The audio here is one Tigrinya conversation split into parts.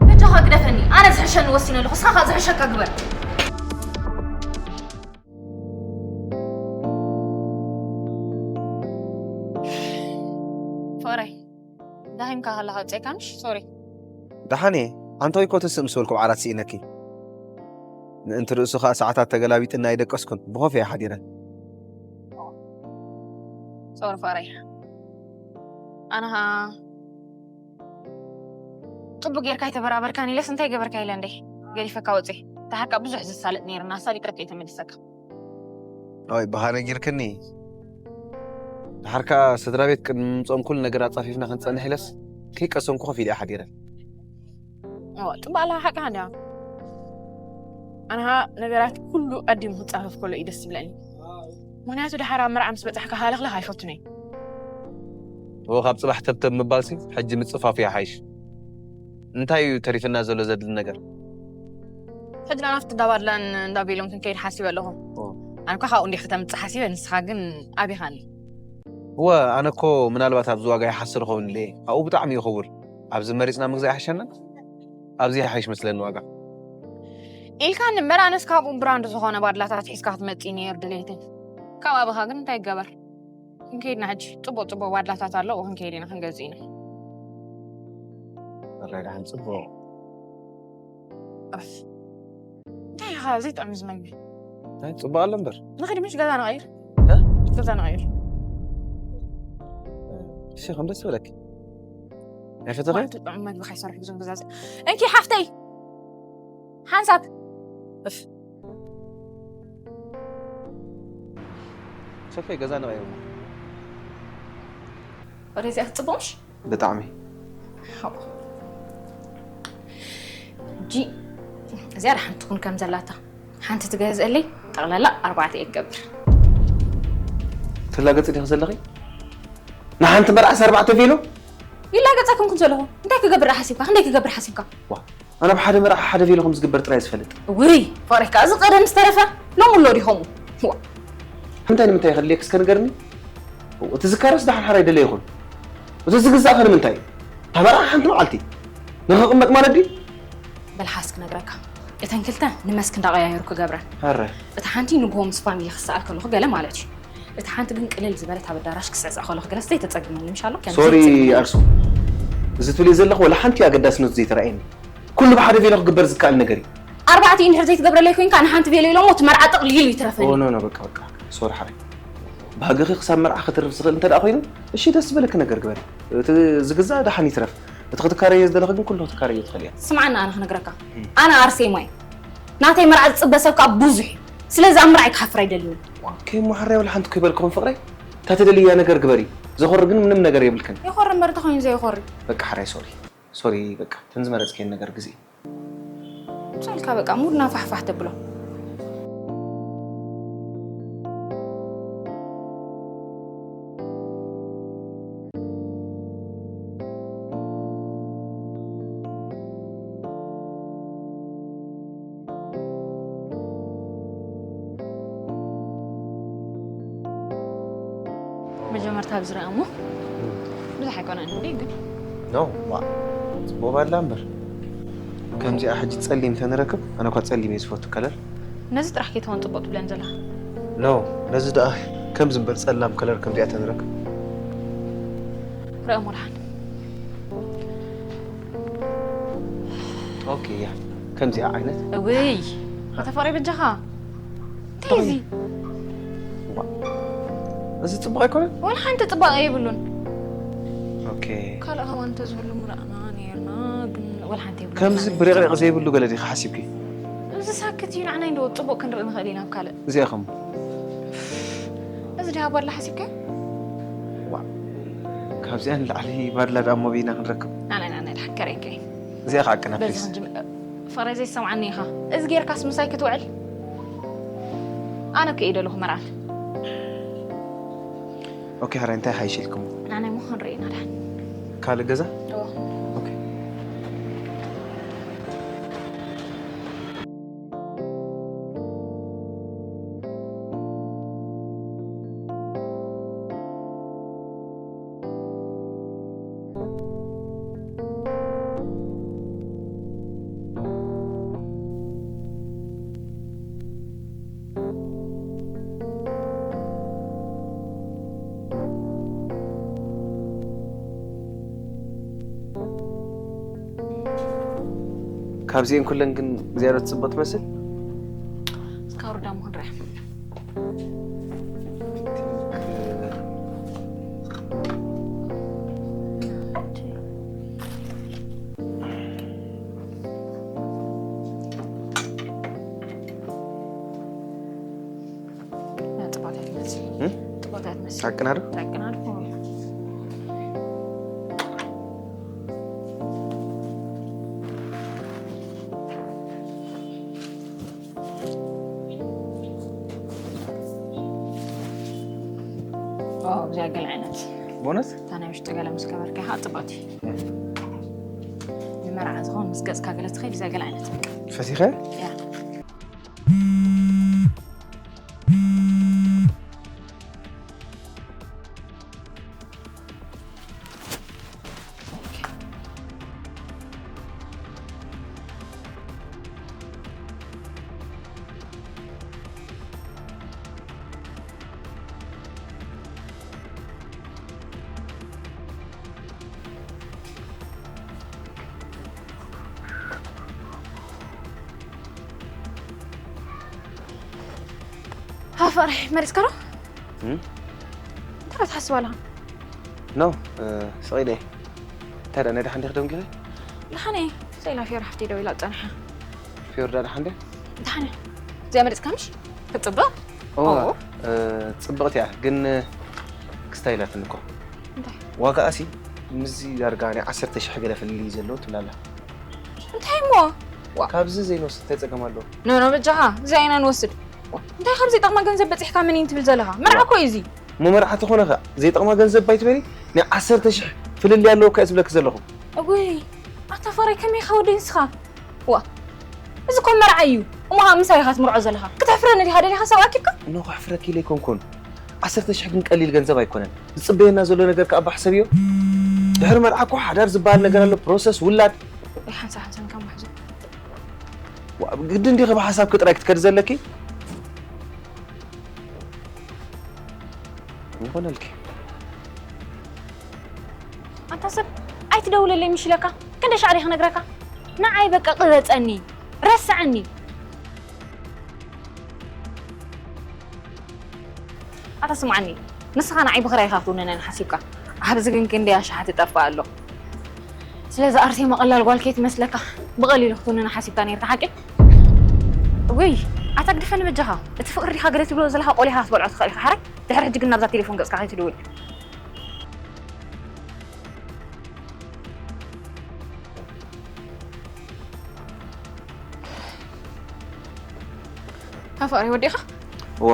በጃኻ ግደፈኒ። ኣነ ዝሕሸኒ ወሲነ ኣለኹ። ንስኻ ከኣ ዝሕሸካ ግበር። ፍቕረይ፣ ዳሂምካ ከለኻ ኣውጺእካንሽ? ሶሪ። ደሓን እየ። ኣንቶይ እኮ ትስእ ምስ በልኩ ብዓራት ስኢነኪ። ምእንቲ ርእሱ ኸኣ ሰዓታት ተገላቢጥኒ ኣይደቀስኩን። ብኾፍ እየ ሓዲረ። ሶሪ ፍቕረይ። ኣነ ኸኣ ጽቡቕ ጌርካ ኣይተበራበርካን ኢለስ እንታይ ገበርካ ኢለ እንዴ ገዲፈካ ወጺኤ። ደሓር ከኣ ብዙሕ ዘሳልጥ ነይርና፣ ኣሳሊጠ እየ ተመሊሰካ። ኦይ፣ ብኻ ነጊርክኒ። ደሓር ከኣ ስድራ ቤት ቅድሚ ምምጽኦም ኩሉ ነገር ኣጻፊፍና ክንጸንሕ ኢለስ ከይቀሰንኩ ኮፍ ኢለ እየ ሓዲረ። እዋ፣ ጽቡቕ ኣለኻ፣ ሓቅኻ እንድያ። ኣነ ኸኣ ነገራት ኩሉ ቀዲሙ ክጻፈፍ ከሎ እዩ ደስ ዝብለኒ። ምኽንያቱ ደሓር ኣብ መርዓ ምስ በጻሕካ ሃለኽለኽ ኣይፈቱን እየ። እወ፣ ካብ ጽባሕ ተብተብ ምባልሲ ሕጂ ምጽፋፍ እዩ ሓይሽ። እንታይ እዩ ተሪፍና ዘሎ ዘድሊ ነገር? ሕጂ ናብ ናፍቲ እንዳ ባድላን እንዳ ቤሎን ክንከይድ ሓሲበ ኣለኹ። ኦ። ኣነ እኳ ካብኡ እንዲኺ ከተምጽእ ሓሲበ፣ ንስኻ ግን ኣቢኻኒ። እወ፣ ኣነ እኮ ምናልባት ኣብዚ ዋጋ ይሓስር ይኸውን ኢለ እየ። ኣብኡ ብጣዕሚ እዩ ክቡር። ኣብዚ መሪጽና ምግዛእ ይሓሸና? ኣብዚ ይሓይሽ መስለኒ ዋጋ። ኢልካኒ እምበር፣ ኣነስ ካብኡ ብራንድ ዝኾነ ባድላታት ሒዝካ ክትመጽእ እዩ ነይሩ ድሌተይ። ካብ ኣበኻ ግን እንታይ ይገበር? ክንከይድና ሕጂ ጽቡቕ ጽቡቕ ባድላታት ኣሎ፣ ኣብኡ ክንከይድ ኢና፣ ክንገዝእ ኢና። እረ ደሓን ጽቡቕ። ኡፍ። እንታይ ኢኻ ዘይጥዕም እዚ መግቢ? እንታይ ጽቡቕ ኣሎ እምበር። ንኸይድ ምሽ ገዛ ንቐይር? እ? ገዛ ንቐይር። እሺ፣ ከም ደስ ይበለኪ። ኣይፈተኺ? ዋእ፣ ጥዑም መግቢ ከይሰርሑ እዞም ገዛዝእ። እንኪ ሓፍተይ። ሓንሳብ። እፍ። ሰፈይ ገዛ ንቐይር። ወደዚኣ ክትጽቡቕ ምሽ? ብጣዕሚ። ሓው። ሕጂ እዚኣ ሓንቲ ትኹን ከም ዘላታ። ሓንቲ ትገዝእለይ፣ ጠቕላላ ኣርባዕተ እየ ክገብር። ትላገጺ ዲኺ ዘለኺ? ንሓንቲ መርዓስ ኣርባዕተ ቬሎ? ይላገጸ ከምኩን ዘለኹ። እንታይ ክገብር ሓሲብካ? ክንደይ ክገብር ሓሲብካ? ዋ፣ ኣነ ብሓደ መርዓ ሓደ ቬሎ ከም ዝግበር ጥራይ ዝፈልጥ። ውይ፣ ፍቕረይ ከኣ እዚ ቀደም ዝተረፈ ሎሚ ኣሎ ድዩ ከምኡ? ዋ። ንምንታይ ንምንታይ ከድልየኪ እስከ ንገርኒ? እቲ ዝካረስ ደሓን ሓራይ ደለ ይኹን። እቲ ዝግዛእ ከ ንምንታይ? እታ መርዓ ሓንቲ መዓልቲ ንኽቕመጥ ማለት ድዩ? በል ሓስ ክነግረካ። እተን ክልተ ንመስክ እንዳቐያየሩ ክገብረን። ኣረ። እታ ሓንቲ ንግሆ ምስ ፋሚሊ ክሰኣል ከለኹ ገለ ማለት እዩ። እታ ሓንቲ ግን ቅልል ዝበለት ኣብ ኣዳራሽ ክስዕስዕ ከለኹ ገለ ዘይተጸግመኒ ምሻሎ? ከምዚ ሶሪ ይጽግመኒ። ኣርሱ። እዚ ትብልዮ ዘለኹ ወላ ሓንቲ ኣገዳስነቱ ዘይተራእየኒ። ኩሉ ብሓደ ቬሎ ክግበር ዝከኣል ነገር እዩ። ኣርባዕተ እንድሕር ዘይትገብረለይ ኮይንካ ንሓንቲ ቬሎ ኢሎሞ እቲ መርዓ ጥቕሊሉ ይትረፈኒ። ኦ፣ ኖ፣ ኖ፣ በቃ፣ በቃ። ሶሪ ሓራይ። ባህግኺ ክሳብ መርዓ ክትርፍ ዝኽእል እንተ ደኣ ኮይኑ፣ እሺ፣ ደስ ዝበለኪ ነገር ግበሪ። እቲ ዝግዛእ ደሓን ይትረፍ። እቲ ክትካረዮ ዝደለኺ ግን ኩሉ ክትካረዮ ትኽእሊ እያ። ስምዓኒ ኣነ ክነግረካ። እም። ኣነ ኣርሴማ እየ። ናተይ መርዓ ዝጽበ ሰብ ከኣ ብዙሕ እዩ። ስለዚ ኣብ ምርዓይ ክሓፍር ኣይደልን። ከይሞ ሕራይ ወላ ሓንቲ እኮ ይበልክኹም ፍቕረይ። እታ ትደልያ ነገር ግበሪ። ዘኾሪ ግን ምንም ነገር የብልክን። ይኾሪ እምበር እንተኾይኑ ዘይኾሪ። በቃ ሓራይ ሶሪ ሶሪ በቃ ተን ዝመረፅከን ነገር ግዜ ምሳልካ በቃ ሙድና ፋሕፋሕ ተብሎ። መጀመርታ ኣብ ዝረኣ እሞ ብዙሕ ኣይኮነን እንዴ ግን ኖ ዋ ጽቡቕ ባላ እምበር ከምዚኣ ሕጂ ጸሊም ተንረክብ ኣነ እኳ ጸሊም እየ ዝፈቱ ከለር ነዚ ጥራሕ ከይትኾን ጽቡቕ ትብለን ዘላ ኖ ነዚ ደኣ ከምዚ እምበር ጸላም ከለር ከምዚኣ ተንረክብ ረኣ ሞልሓን ኦኬ ያ ከምዚኣ ዓይነት እውይ ኣተፋሪ በጃኻ እንታይ እዚ እዚ ጽቡቕ ኣይኮነን ዋላ ሓንቲ ጽባቐ የብሉን ኦኬ ካልእ ሃዋን እንተዝህሉ ምረኣና ነርና ግን ዋላ ሓንቲ የብሉን ከምዚ ብሪቕሪቕ ዘይብሉ ገለ ዲኻ ሓሲብኪ እዚ ሳክት እዩ ንዓና ኢንዶ ጽቡቕ ክንርኢ ንኽእል ኢና ኣብ ካልእ እዚኣ ኸም እዚ ድሃ ባላ ሓሲብካ ዋ ካብዚኣ ንላዕሊ ባድላ ደኣ ሞቢና ክንረክብ ናናይ ናናይ ድሓከረይከ እዚኣ ከዓ ቅና በዚ ፕሊስ ክንጅም ፍቕረይ ዘይሰምዓኒ ኢኻ እዚ ጌርካስ ምሳይ ክትውዕል ኣነ እኮ እየ ደለኹ መርዓት ኦኬ ሕራይ እንታይ ሓይሽ ኢልኩም ናናይ ምዃን ርኢና ድሓን ካልእ ገዛ እዎ ኦኬ ካብዚኤን ኩለን ግን ዝያዳ ትፅብቕ ትመስል? እስካ ውርዳ እሞ ክንሪኣ። እዚኣ ገለ ዓይነት ቦነስ እታ ናይ ውሽጢ ገለ ምስ ገበርካ ኢኻ ፅብቕቲ ንመርዓ ዝኸውን ምስ ገፅካ ገለ ትኸይድ እዚኣ ገለ ዓይነት ፈሲኸ እያ ሃፈር መሪፅካ ዶ እንታይ ትሓስብ ኣለኻ ኖ ስቕ ኢለ እንታይ ደኣ ናይ ደሓን ዲኺ ደንጊኺ ደሓን እየ ዘይላ ፊዮር ሓፍተይ ደዊላ ጸንሓ ፊዮር ደኣ ደሓን ድያ ደሓን እያ እዚኣ መሪፅካ ምሽ ክትፅብቕ ጽብቕቲ እያ ግን ክስታይ ኢላትኒ እኮ ዋጋኣሲ ምስዚ ዳርጋ ናይ ዓሰርተ ሽሕ ገለ ፍልልይ እዩ ዘለዎ ትብላላ እንታይ እሞ ካብዚ ዘይንወስድ እንታይ ፀገም ኣለዎ ኖኖ በጃኻ እዚ ኣይና ንወስድ እንታይ ካብ ዘይጠቕማ ገንዘብ በፂሕካ ምን ትብል ዘለኻ መርዓ እኮ እዩ እዚ እሞ መርዓ ተኾነ ኸ ዘይጠቕማ ገንዘብ ባይትበሊ ናይ ዓሰርተ ሽሕ ፍልልይ ኣለዎ እኳ እየ ዝብለኪ ዘለኹ እውይ ኣታ ፈረይ ከመይ ኢኻ ወደይ ንስኻ ዋ እዚ እኮ መርዓ እዩ እሞ ምሳይ ኢኻ ትምርዖ ዘለኻ ክተሕፍረኒ ዲኻ ደሊኻ ሰብ ኣኪብካ እኖ ከሕፍረኪ ኢለ ኣይኮንኩን ዓሰርተ ሽሕ ግን ቀሊል ገንዘብ ኣይኮነን ዝፅበየና ዘሎ ነገር ከዓ ባሕሰብዮ ድሕሪ መርዓ እኮ ሓዳር ዝበሃል ነገር ኣሎ ፕሮሰስ ውላድ ሓንሳ ሓንሳ ንካ ማሕዞ ግድን ዲኺ ብሓሳብኪ ጥራይ ክትከዲ ዘለኪ ይኾነልኪ ኣንታ ሰብ ኣይትደውለለይ ምሽ ኢለካ ክንደይ ሻዕ ድየ ክነግረካ ንዓይ በቃ ቅረፀኒ ረስዐኒ ኣታ ስምዓኒ ንስኻ ንዓይ ብኽራይ ኢኻ ክትውንነኒ ሓሲብካ ኣብዚ ግን ክንደይ ኣሽሓት ይጠፍእ ኣሎ ስለዚ ኣርሴማ ቀላል ጓል ከይትመስለካ ብቐሊሉ ክትውንና ሓሲብካ ነይርካ ሓቂ ውይ ኣታ ግድፈኒ በጃኻ እቲ ፍቕሪ ዲኻ ገለ ትብሎ ዘለኻ ቆሊኻ ክትበልዖ ትኽእል ኢኻ ሓራይ ድሕሪ ሕጂ ግን ናብዛ ቴሌፎን ገጽካ ከይትድውል ኣፋሪ ወዲኻ? ዋ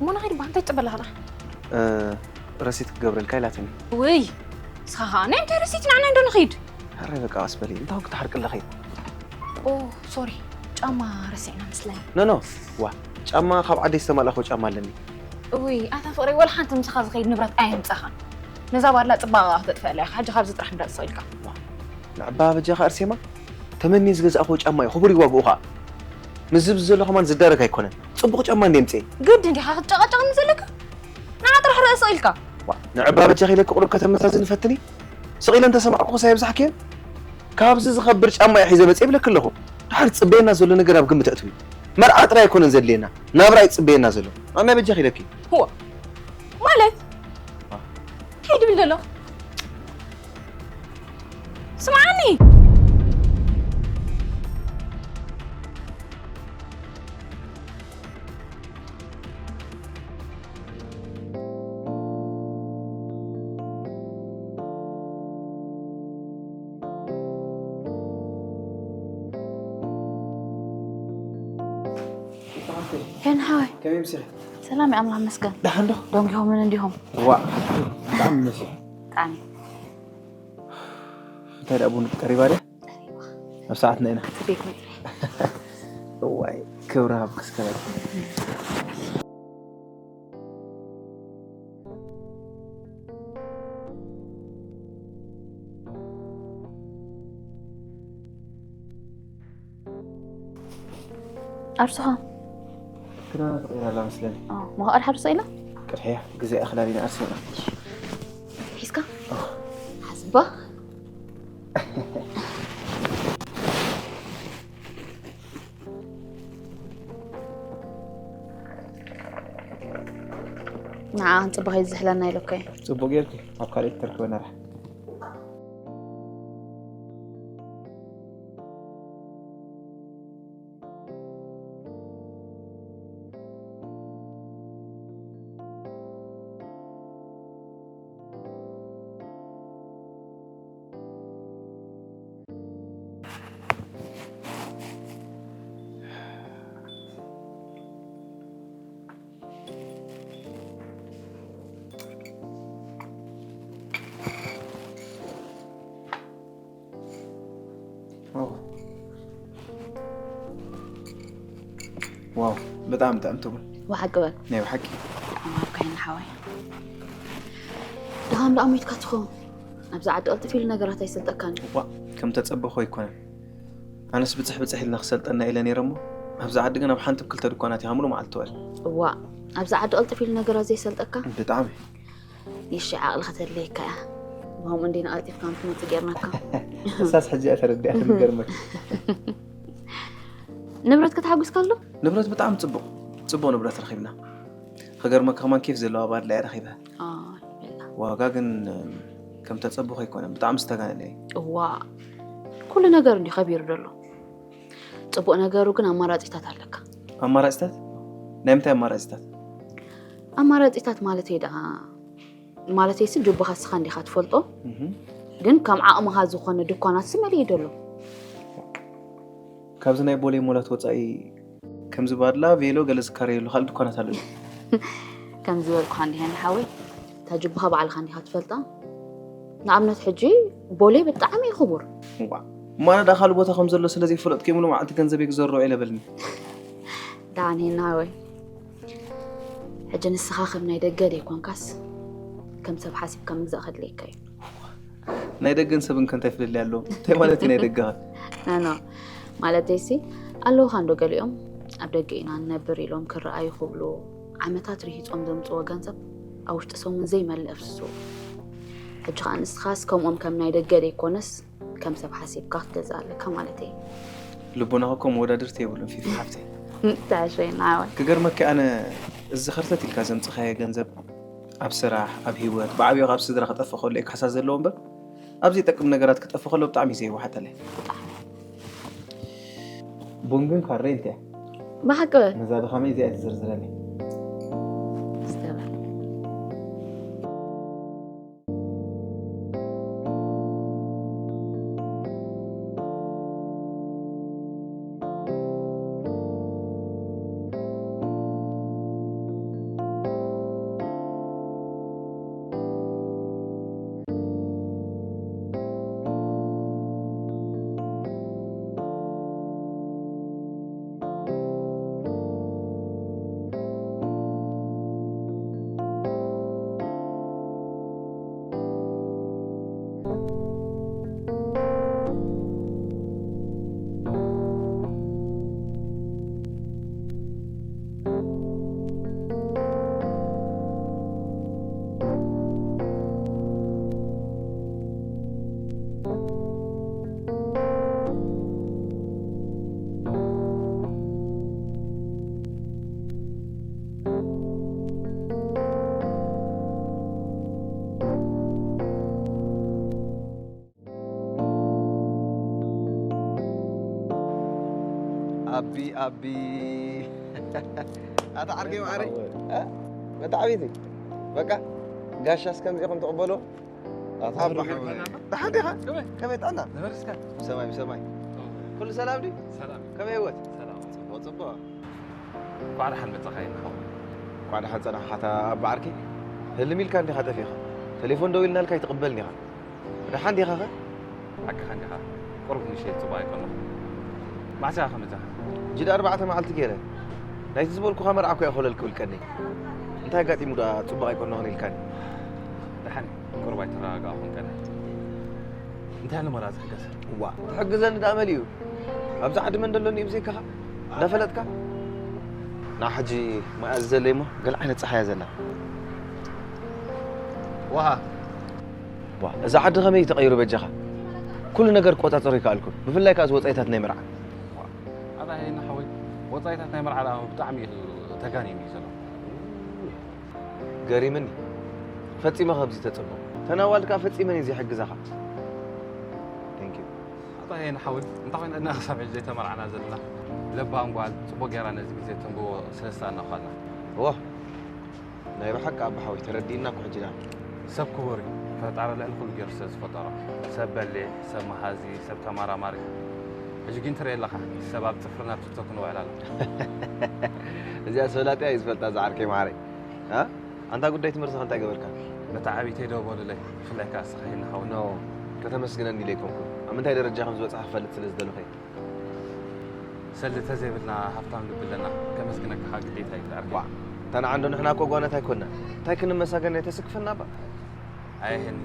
እሞ ንኸይድ ባ እንታይ ትፅበ ኣለኻ? እ፣ ረሲት ክገብረልካ ኢላትኒ። ውይ ንስኻ ኸዓ ናይ እንታይ ረሲት ንዓና እንዶ ንኸይድ። ሕራይ በቃ ቀስ በሊ እንታይ ክትሓርቂ ኣለኺ? ኦ ሶሪ ጫማ ረሲዕና መስለኒ። ኖ ኖ ዋ ጫማ ካብ ዓደይ ዝተማልኣኹ ጫማ ኣለኒ። ውይ ኣታ ፍቕረይ ወላ ሓንቲ ምሳኻ ዝኸይድ ንብረት ኣየምጻኻን። ነዛ ባድላ ጽባቐ ከተጥፍኣላ ኢኻ ሕጂ ካብዚ ጥራሕ ምረጽ ስቕ ኢልካ። ንዕባ በጃኻ ኣርሴማ ተመኒ ዝገዛእኹዎ ጫማ እዩ ክቡር እዩ ዋግኡ ኸዓ። ምስዚ ዘሎ ከማን ዝዳረግ ኣይኮነን። ጽቡቕ ጫማ እንደ ምጽእ ግድን ዲኻ ክትጨቐጨቕኒ ዘለካ? ንዓ ጥራሕ ርእሲ ኢልካ። ንዕባ በጃኺ ኢለኪ ቁሩብ ከተመዛዝኒ ፈትኒ። ስቕ ኢለ እንተሰማዕኩኽስ ኣየብዛሕክዮን? ካብዚ ዝኸብር ጫማ እየ ሒዘ መፅእ ይብለኪ ኣለኹ። ድሓር ዝፅበየና ዘሎ ነገር ኣብ ግምት ኣእትዊ። መርዓ ጥራይ ኣይኮነን ዘድልየና፣ ናብራ እዩ ዝፅበየና ዘሎ። ኣና በጃኺ ኢለኪ። ህዋ ማለት እንታይ ድብል ዘሎ? ስምዓኒ። ሄን ሓወይ ከመይ ምሲኺ? ሰላም እዩ ኣምላኽ መስገን። ደሓን ዶ? ደንጊሆምን እንዲሆም ዋ ብጣዕሚ መሲኺ። ብጣዕሚ እንታይ ደኣ ቡን ቀሪባ ድያ? ኣብ ሰዓትና ኢና። ቤት መግቢ እዋይ ክብሪ ሃብ ክስከበል። ኣርሱኻ ክዳና ተቐይራ ኣላ መስለኒ። መኻቐል ሓርሶ ኢላ ቅድሕያ ግዜ ኣኽላሊና ኣርሲና። ሒዝካ ሓስባ ንዓ ክንፅባኸ ዝዝሕለና ኢለካ እዩ ፅቡቅ ጌርኪ ኣብ ካልእ ተርክበና ራሕ ዋው ብጣዕሚ ጥዕምቲ ቡን። ብሓቂ በል ናይ ብሓቂ። ኣማርካይና ሓወይ። ድኻም ደኣ ሞይትካ ትኸውን። ኣብዚ ዓዲ ቀልጥፍ ኢሉ ነገራት ኣይሰልጠካን እዩ። ዋ ከም ተጸበኹ ኣይኮነን። ኣነስ ብጽሕ ብጽሕ ኢልና ክሰልጠና ኢለ ነይረ እሞ ኣብዚ ዓዲ ግን ኣብ ሓንቲ ክልተ ድኳናት ኢኻ ሙሉእ መዓልቲ ትውዕል። እዋ ኣብዚ ዓዲ ቀልጥፍ ኢሉ ነገራት ዘይሰልጠካ? ብጣዕሚ። ይሺ ዓቕሊ ከተድልየካ እያ። ብኸምኡ እንዲና ቀልጢፍካ ንክመፅእ ጌርናካ። እሳስ ሕጂ እያ ተረዲኣትኒ ይገርመኪ። ንብረት ከተሓጒስካ ኣሎ? ንብረት ብጣዕሚ ፅቡቕ ፅቡቕ ንብረት ረኺብና። ክገርመካ ከማን ኬፍ ዘለዋ ባድላ እያ ረኺበ። ዋጋ ግን ከም ተፀበኹ ኣይኮነን ብጣዕሚ ዝተጋነነ እዩ። እዋ ኩሉ ነገር እንዲ ከቢሩ ዘሎ። ፅቡቕ ነገሩ ግን ኣማራፂታት ኣለካ። ኣማራፂታት? ናይ ምንታይ ኣማራፂታት? ኣማራፂታት ማለተይ ደኣ ማለተይሲ ጅቡኻ ስኻ እንዲኻ ትፈልጦ ግን ከም ዓቕምኻ ዝኾነ ድኳናትሲ መሊኡ ደሎ። ካብዚ ናይ ቦሌ ሞላት ወፃኢ ከምዚ ባድላ ቬሎ ገለ ዝካረየሉ ካልእ ድኳናት ኣሎ ድዩ? ከም ዝበልኩኻ እንዲሀ ሓወይ እታ ጅቡኻ ባዕልኻ እንዲኻ ትፈልጣ። ንኣብነት ሕጂ ቦሌ ብጣዕሚ እዩ ክቡር። እዋ እሞ ኣነ ደኣ ካልእ ቦታ ከም ዘሎ ስለ ዘይፈለጥኩ እየ ሙሉእ መዓልቲ ገንዘበይ ክዘርሮ ኢለ በልኒ። ደሓን ሄና ሓወይ ሕጂ ንስኻ ከም ናይ ደገ ደይኮንካስ ከም ሰብ ሓሲብካ ምግዛእ ከድልየካ እዩ። ናይ ደገን ሰብን ከ እንታይ ፍልልይ ኣለዎም? እንታይ ማለት እዩ ናይ ደገ ኸ? ኖ ኖ ማለተይሲ ኣለዉኻ እንዶ ገሊኦም ኣብ ደገ ኢና ንነብር ኢሎም ክረኣዩ ክብሉ ዓመታት ርሂጾም ዘምጽዎ ገንዘብ ኣብ ውሽጢ ሰሙን ዘይመልእ የፍስስዎ። ሕጂ ኸኣ ንስኻስ ከምኦም ከም ናይ ደገ ደይኮነስ ከም ሰብ ሓሲብካ ክትገዝእ ኣለካ ማለተይ እዩ። ልቦናኻ እኮ መወዳድርቲ የብሉን ፊፊ ሓፍተይ። ተዓሸና ሓወይ። ክገርመኪ ኣነ እዚ ኸርተት ኢልካ ዘምጽኻዮ ገንዘብ ኣብ ስራሕ፣ ኣብ ሂወት፣ ብዓብዩ ኣብ ስድራ ክጠፍእ ከሎ እዩ ካሕሳ ዘለዎ እምበር ኣብ ዘይጠቅም ነገራት ክጠፍእ ከሎ ብጣዕሚ እዩ ዘይወሓጠለይ። ቡን ግን ካረይ እንታይ እያ? ብሓቂ ነዛ ድኻመይ እዚኣ ትዝርዝረለይ። ስተበል ኣቢ ኣቢ ኣታ ዓርከይ ማዕረይ። እ? መታዕቢቲ በቃ ጋሻስ ከምዚ ኢኹም ትቕበሎ። ኣታ ኣባ ሓወይ። ደሓን ዲኻ? ከመይ? ከመይ ጥዕና? ነበርስካ? ብሰማይ ብሰማይ። ኦ። ኩሉ ሰላም ድዩ? ሰላም። ከመይ ህይወት? ሰላም። ጽቡቕ ጽቡቕ። እንኳዕ ደሓን መጻኻ ኢና ሓወይ። እንኳዕ ደሓን ጸናሕካ ኣታ ኣባ ዓርከይ። ህልም ኢልካ እንዲኻ ጠፊእኻ። ቴሌፎን ደዊልናልካ ኣይትቕበልን ኢኻ። ደሓን ዲኻ ኸ? ሓቅኻ እንዲኻ። ቁሩብ ንእሽተይ ጽቡቕ ኣይኮንኩን። መዓስ ኢኻ ከ መጺኻ? ሕጂ ደኣ ኣርባዕተ መዓልቲ ገይረ። ናይቲ ዝበልኩኻ መርዓ እኮ እየ ኮለል ክብል ቀንየ። እንታይ ኣጋጢሙ ደኣ ጽቡቕ ኣይኮንኩን ኢልካኒ? ደሓን እየ። ቁሩብ ኣይተረጋጋእኹን ቀንየ። እንታይ ኣሎ መርዓ ዝሕገዝ? እዋ፣ ትሕግዘኒ ደኣ መሊኡ። ኣብዚ ዓዲ መን ደሎ እኒኡ ብዘይካኻ? እንዳፈለጥካ? ንዓ ሕጂ ማይ ኣዝዘለይ እሞ ገለ ዓይነት ጸሓይ እያ ዘላ። ዋሃ። ዋ፣ እዛ ዓዲ ከመይ እዩ ተቐይሩ በጃኻ? ኩሉ ነገር ክቆጻጸሮ ኣይከኣልኩን። ብፍላይ ከኣ እዚ ወጻኢታት ናይ መርዓ። ኣታ ሄና ሓወይ፣ ወጻኢታት ናይ መርዓ ደኣ ብጣዕሚ እዩ ተጋኒኑ እዩ ዘሎ። ገሪምኒ። ፈጺመ ከምዚ ተጸበኹ። ተናዋልካ ፈጺመን እየ ዘይሕግዛኻ። Thank you። ኣታ ሄና ሓወይ፣ እንታይ ኮይና እና ክሳብ ሕጂ ዘይተመርዓና ዘለና? ለባም ጓል፣ ጽቡቕ ጌራ ነዚ ግዜ ተንብቦ ስለ ዝተኣናኳልና። እዋ፣ ናይ ብሓቂ ኣባ ሓወይ ተረዲእና እኮ ሕጂ ደኣ። ሰብ ክቡር እዩ። ፈጣሪ ልዕሊ ኩሉ ገይሩ ስለ ዝፈጠሮ። ሰብ በሊሕ፣ ሰብ መሃዚ፣ ሰብ ተመራማሪ። ሕጂ ግን ትርኢ ኣለኻ፣ ሰብ ኣብ ጽፍርን ኣብ ቲክቶክን ይውዕል ኣሎ። እዚኣ ሰላጢያ እዩ ዝፈልጣ፣ እዛ ዓርከይ መዓረይ። እ? ኣንታ ጉዳይ ትምህርትኻ እንታይ ገበርካ? መተዓቢተይ ዶ በሉለይ፣ ብፍላይ ከኣ እስኻ ሄና ሓወይ። ኖ፣ ከተመስግነኒ ኢለ ኣይኮንኩን። ኣብ ምንታይ ደረጃ ከም ዝበጽሐ ክፈልጥ ስለ ዝደለኹ እየ። ሰልዲ ተዘይብልና ሃብታም ልቢ ኣለና። ከመስግነካ ከዓ ግዴታ እዩ፣ ዝዓርከይ። ዋ፣ እታ ንዓ እንዶ ንሕና እኮ ጓኖት ኣይኮንና። እንታይ ክንመሳገን የተስክፈና እባ? ኣየህኒ፣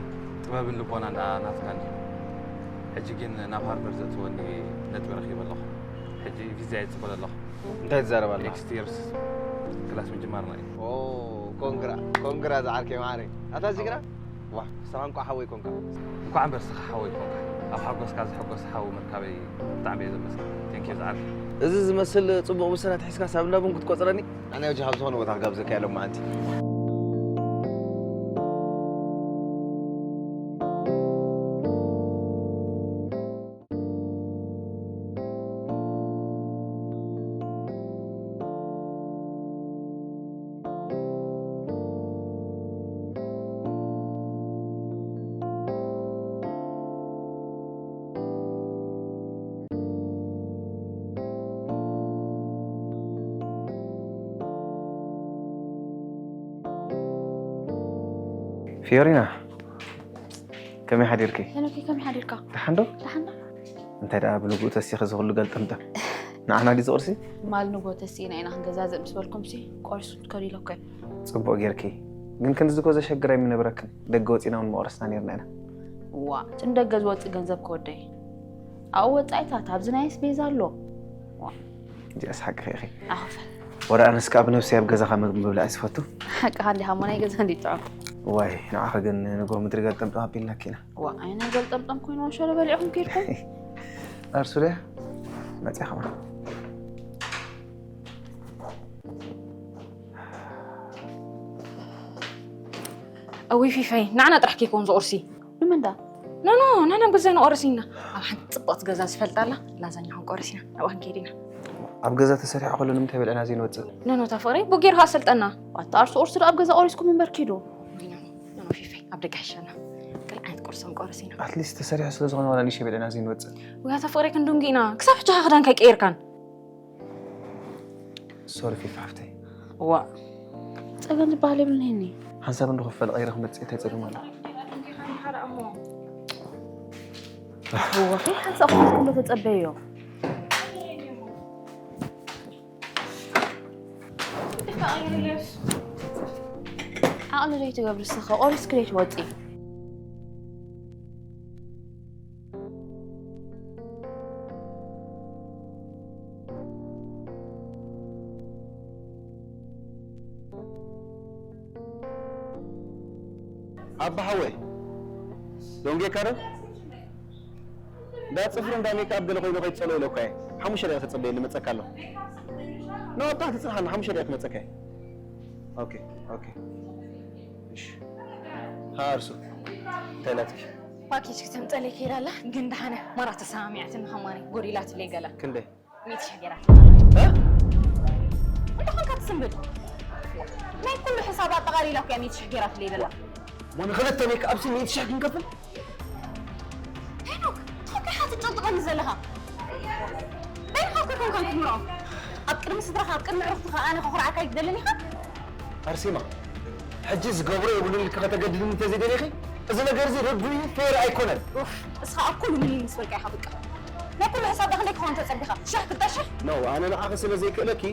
ጥበብን ልቦናን ደኣ ናትካ እንድዩ። ሕጂ ግን ናብ ሃርቨርድ ዘእትወኒ ነጥቢ ረኺበ ኣለኹ። ሕጂ ቪዛ እየ ዝጽበ ዘለኹ። እንታይ ትዛረብ ኣለኻ? ኔክስት ይርስ ክላስ ምጅማርና እዩ። ኦ፣ ኮንግራ፣ ኮንግራ ዝዓርከይ መዓረይ። ኣታ እዚግና? ዋ፣ ንስኻ እንቋዕ ሓወይ ኮንካ። እንኳዕ እምበር ንስኻ ሓወይ ኮንካ። ኣብ ሓጎስካ ዝሕጎስ ሓው ምርካበይ ብጣዕሚ እየ ዘመስግን። ቴንክ ዩ ዝዓርከይ። እዚ ዝመስል ጽቡቕ ውሳነ ኣትሒዝካ ሳብ እንዳ ቡን ክትቆጽረኒ? ኣነ ወጂ ካብ ዝኾነ ቦታ ክጋብዘካ እየ ሎማዓንቲ። ፊዮሪና፣ ከመይ ሓዲርኪ? ሄኖክ፣ ከመይ ሓዲርካ? ደሓን ዶ? ደሓን ዶ? እንታይ ደኣ ብልግኡ ተሲኺ እዚ ኩሉ ገልጠምጠም? ንዓና ድዩ ዝቑርሲ? ማል ንግሆ ተሲእና ኢና ክንገዛዝእ ምስ በልኩምሲ፣ ቆሪሱ ክትከዱ ኢለኮ እየ። ጽቡቕ ጌርኪ። ግን ክንድዚ እኮ ዘሸግር ኣይምነበረክን። ደገ ወጺና እውን ምቆረስና ኔርና ኢና። ዋእ፣ እቲ ንደገ ዝወጽእ ገንዘብ ከ ወደይ? ኣብኡ ወጻኢታት፣ ኣብዚ ናይ ኣስቤዛ ኣሎ። ዋእ። እዚኣስ ሓቅኺ ኢኺ። ኣኽፈል። ወረ ኣነስ ከኣ ብነብሰይ ኣብ ገዛኻ ምግቢ ምብላዕ እየ ዝፈቱ። ሓቅኻ እንዲኻ እሞ ናይ ገዛ እንድዩ ጥዑም። ዋይ፣ ንዓኺ ግን ንግሆ ምድሪ ገልጠምጠም ኣቢልናኪ ኢና። ዋእ፣ ኣይ ናይ ገልጠምጠም ኮይኑ ሸሎ በሊዕኹም ከይድኩም። ኣርሱልያ፣ መጺኣ ኸማን። እውይ ፊፈይ፣ ንዓና ጥራሕ ከይከውን ዝቑርሲ። ንምንዳ? ኖ፣ ኖ፣ ንሕና ኣብ ገዛ ንቆርስ ኢና። ኣብ ሓንቲ ጽብቕቲ ገዛ ዝፈልጣ ኣላ፣ ላዛኛ ክንቆርስ ኢና። ናብኣ ክንከይድ ኢና። ኣብ ገዛ ተሰሪሑ ከሎ ንምንታይ በሊዕና ዘይንወጽእ? ኖ፣ ኖ፣ እታ ፍቕረይ፣ ቡክ ጌርካ ኣሰልጠና። ዋታ ኣርሱ ቁርሲ ዶ ኣብ ገዛ ቆሪስኩም እምበር ኪዱ። ኖ፣ ኖ፣ ኖ፣ ፊፈይ፣ ኣብ ደገ ይሕሸና። ገለ ዓይነት ቁርሲ ክንቆርስ ኢና። ኣትሊስት ተሰሪሑ ስለ ዝኾነ ዋላ ንእሽተይ በሊዕና ዘይንወጽእ። ወይ ኣታ ፍቕረይ፣ ክንድንጉ ኢና። ክሳብ ሕጂ ከኣ ክዳንካ ኣይቀየርካን። ሶሪ ፊፍ ሓፍተይ። እዋ፣ ጸገም ዝበሃል የብልን'ኒ። ሓንሳብ እንዶ ክፈል ቀይረ ክመጽእ እንታይ ጸገም ኣሎ? እዋ፣ ከይ ሓንሳብ ክፈል ክንዶ ተጸበዮ። ዓቕሊ ዘይትገብሪ እስኻ፣ ቆሪስኪ ዘይትወጺ። ኣባ ሓወይ፣ ደንጌካ ዶ? እንዳ ጽፍሪ እንዳ ሜክኣፕ ገለ ኮይኑ ከይትጸልኦ ኢለኳ እየ። ሓሙሽተ ደቂቕ ተጸበየኒ፣ መጸካ ኣለኹ። ኖ፣ ኣብ ታሕቲ ጽንሓኒ፣ ሓሙሽተ ደቂቕ ክመጸካ እየ። ኦኬ፣ ኦኬ። እሺ። ሃ፣ እርሱ። እንታይ ኢላትኪ? ፓኬጅ ክተምጸለይ ከይዳ ኣላ፣ ግን ደሓነ ማራ ተሰማሚዓትኒ ከማኒ፣ ጎዲላትለይ ገለ። ክንደይ? ሚእቲ ሽሕ ገይራትኒ። እንታይ ኮንካ ትስንብድ? ናይ ኩሉ ሕሳብ ኣጠቓሊላ እኮ እያ ሚእቲ ሽሕ ገይራትለይ ዘላ። እሞ ንኽልተ ሜክ ኣፕሲ ሚእቲ ሽሕ ክንከፍል? ሄኖክ፣ እንታይ ኢኻ ትጨንጥቐኒ ዘለኻ? በይንኻ እኮ ኮንካ ክትምርዖ። ኣብ ቅድሚ ስድራኻ፣ ኣብ ቅድሚ ኣዕሩኽትኻ ኣነ ከኹርዓካ ኣይትደልን ኢኻ? ኣርሴማ፣ ሕጂ ዝገብሮ የብሉን ኢልኪ ከተገድድኒ እንተዘይደሊኺ፣ እዚ ነገር እዚ ርዱእ እዩ፣ ፌር ኣይኮነን። ኡፍ፣ እስኻ ኣብ ኩሉ ምን ምስ በልካ ኢኻ በቃ። ናይ ኩሉ ሕሳብ ዳኣ ክንደይ ክኸውን ተጸቢኻ? ሽሕ፣ ክልተ ሽሕ? ኖ፣ ኣነ ንዓኺ ስለ ዘይክእለኪ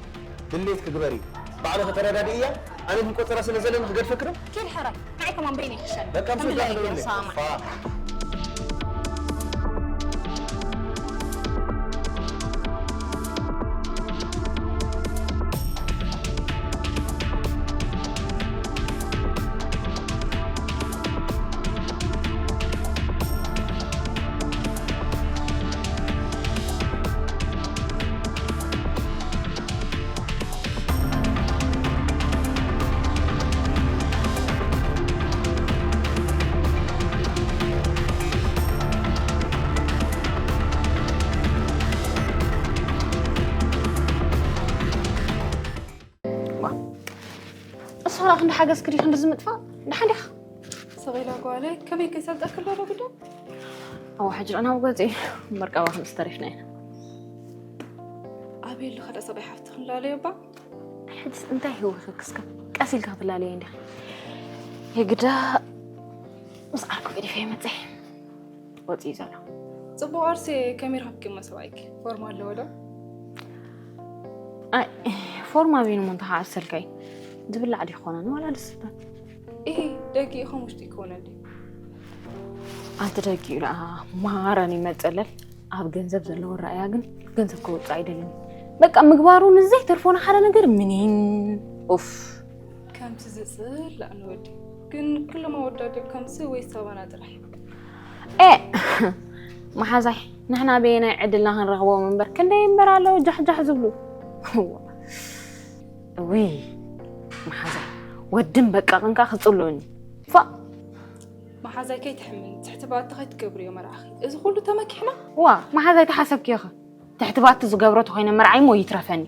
ድሌት ክግበር እዩ። ባዕልኺ ተረዳድእያ፣ ኣነ ግን ቆጸራ ስለ ዘለኒ ክገድፈኪ ዶ? ኪድ ሕራይ፣ ንዓይ ከማን በይነይ ክሸኒ። በቃ፣ ምስ ከምዚ ወዳእኺ ኢለ ደውለለይ። ሰማዕ። ፋ። ዋ፣ እሱ ኸኣ ክንዲ ሓገዝኪ ድዩ ክንዲ ዝምጥፋእ? ደሓን ዲኻ? ሰቒላ ጓለይ፣ ከመይ ከይሰልጠክሎ ዶ ግዶ? ኣዋ፣ ሕጂ ደኣ ናብ ገጽ እዩ። እምበር ካባኺ ምስ ተሪፍና ኢና። ኣበይ ኣለኻ ደኣ ሰብኣይ ሓፍቲ ክንላለዮ እባ? ሕጅስ እንታይ ህወኸኪ እስከ? ቀስ ኢልካ ክትላለዮ እንዲኺ። የግዳ ምስ ዓርኩ ገዲፈ ይመጽእ። ወጺኡ ዘሎ። ጽቡቕ ኣርሴ፣ ከመይ ረኸብኪ እሞ ሰብኣይኪ? ፎርም ኣለዎ ዶ? ኣይ፣ ፎርም ኣበይን እሞ እንተ ኸዓ ኣሰልካይ ዝብላዕ ድዩ ክኾነኒ ዋላ ደስ ዝብል? ኢሂ፣ ደጊኡ ከም ውሽጢ ክኾነኒ። ኣቲ ደጊኡ ደኣ ማራን ይመጸለል። ኣብ ገንዘብ ዘለዎ ረኣያ ግን ገንዘብ ከውጽእ ኣይደልን። በቃ ምግባሩ ንዘይተርፎ ንሓደ ነገር ምኒን። ኡፍ። ከምቲ ዝጽላእ ንወዲ። ግን ኩሎም ኣወዳት ድዮም ከምዚ ወይስ ኣባና ጥራሕ? ኤ፣ መሓዛይ፣ ንሕና በየናይ ዕድልና ክንረኽቦም እምበር፣ ክንደይ እምበር ኣለዉ ጃሕጃሕ ዝብሉ። እውይ፣ መሓዛይ፣ ወድን በቃቕን ከኣ ክጽልኡኒ። ፋእ። መሓዛይ ከይትሕምኒ፣ ትሕቲ ባቲ ከይትገብርዮ መርዓኺ። እዚ ኩሉ ተመኪሕና? ዋ፣ መሓዛይ ተሓሰብክዮ ኸ? ትሕቲ ባቲ ዝገብሮ ተኾይነ መርዓይ እሞ ይትረፈኒ።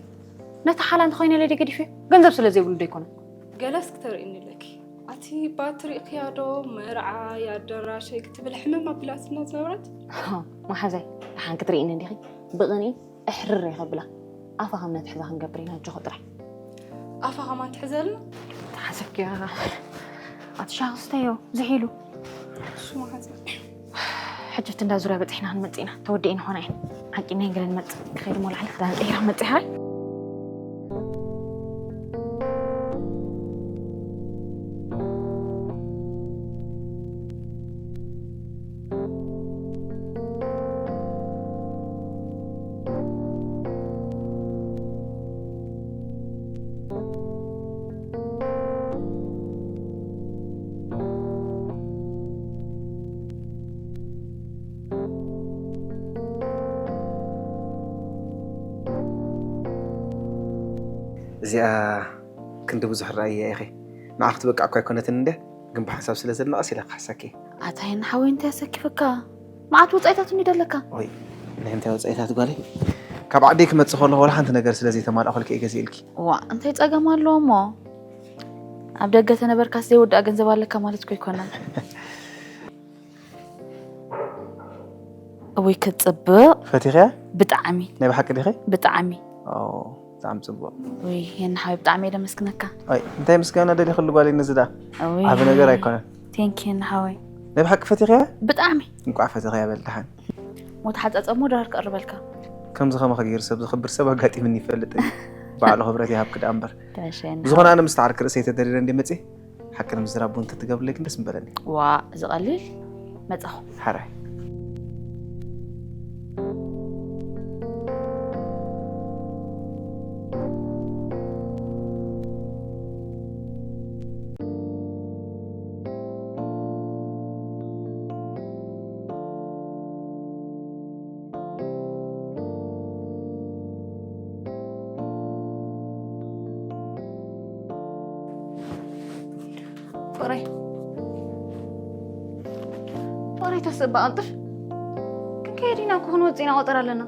ነቲ ሓላ እንተኾይነ ለደ ገዲፈዮ። ገንዘብ ስለ ዘይብሉ ዶ ኣይኮነን? ገለስ ክተርእይኒ ኣለኪ። ኣቲ ባቲ ርኢኽያ ዶ? መርዓይ፣ ኣደራሸይ ክትብል ሕምም ኣቢላትና ዝነበረት? ሃ፣ መሓዛይ፣ ደሓን ክትርእይኒ እንዲኺ። ብቕንኢ እሕርር እየ ከብላ። ኣፋ ከም ነትሕዛ ክንገብር ኢና፣ ኣጆኺ ጥራይ። ኣፋ ከማን ትሕዘልና? ተሓሰብክዮ ኢኻ። ኣቲ ሻሂ ክስተዮ፣ ዝሕ ኢሉ። እሱ መሓዛይ። ሕጂ ኣብቲ እንዳ ዙርያ በጺሕና ክንመጽእ ኢና። ተወዲኤ ንኾና እየን። ዓቂብናየን ገለ ንመጽእ። ክኸይድ እሞ ላዕሊ ክዳን ቀይረ ክመጽእ እየ። እዚኣ ክንዲ ብዙሕ ረኣይያ ኢኺ። ንዓኺ ትበቅዕ እኳ ኣይኮነትን እንድያ፣ ግን ብሓንሳብ ስለ ዘለና ቀስ ኢለ ክሓሳኪ። ኣታ ሄና ሓወይ፣ እንታይ ኣሰኪፈካ? መዓት ወጻኢታት እንድዩ ደለካ። ኦይ፣ ናይ እንታይ ወጻኢታት ጓለይ? ካብ ዓደይ ክመጽእ ከለኹ ወላ ሓንቲ ነገር ስለ ዘይተማልኣኹልኪ እየ ገዚእልኪ። ዋእ፣ እንታይ ጸገም ኣለዎ እሞ? ኣብ ደገ ተነበርካስ ዘይወድኣ ገንዘብ ኣለካ ማለት እኮ ኣይኮነን። እውይ፣ ክትጽብቕ። ፈቲኽያ? ብጣዕሚ። ናይ ብሓቂ ዲኺ? ብጣዕሚ። ኦ፣ ብጣዕሚ ጽቡቕ። ውይ፣ ሄና ሓወይ፣ ብጣዕሚ እየ ደመስግነካ። ኣይ፣ እንታይ ምስጋና ደሊኽሉ ጓለይ፣ ነዚ ደኣ እውይ። ዓቢ ነገር ኣይኮነን። ቴንኪ፣ ሄና ሓወይ። ናይ ብሓቂ ፈቲኽያ? ብጣዕሚ። እንቋዕ ፈቲኽያ በል ደሓን። ሞት ሓጻጸሞ ድራር ክቕርበልካ። ከምዚ ከማኺ ገይሩ ሰብ ዘኽብር ሰብ ኣጋጢሙኒ ይፈልጥ። ባዕሉ ክብረት ይሃብኪ ደኣ እምበር። ተሸና። ብዝኾነ ኣነ ምስ ተዓርክ ርእሰይ ተደሪረ እንደ መጽእ ሓቂ ንምዝራብ ቡን ተትገብርለይ ግን ደስ ምበለኒ። ዋ፣ ዝቐልል መጻኹ። ሓራይ። ፍቕረይ፣ ፍቕረይ፣ ተስእ እባ ቀልጥፍ። ክንከይድ ኢና እኮ፣ ክንወጽእ ኢና፣ ቆጸራ ኣለና።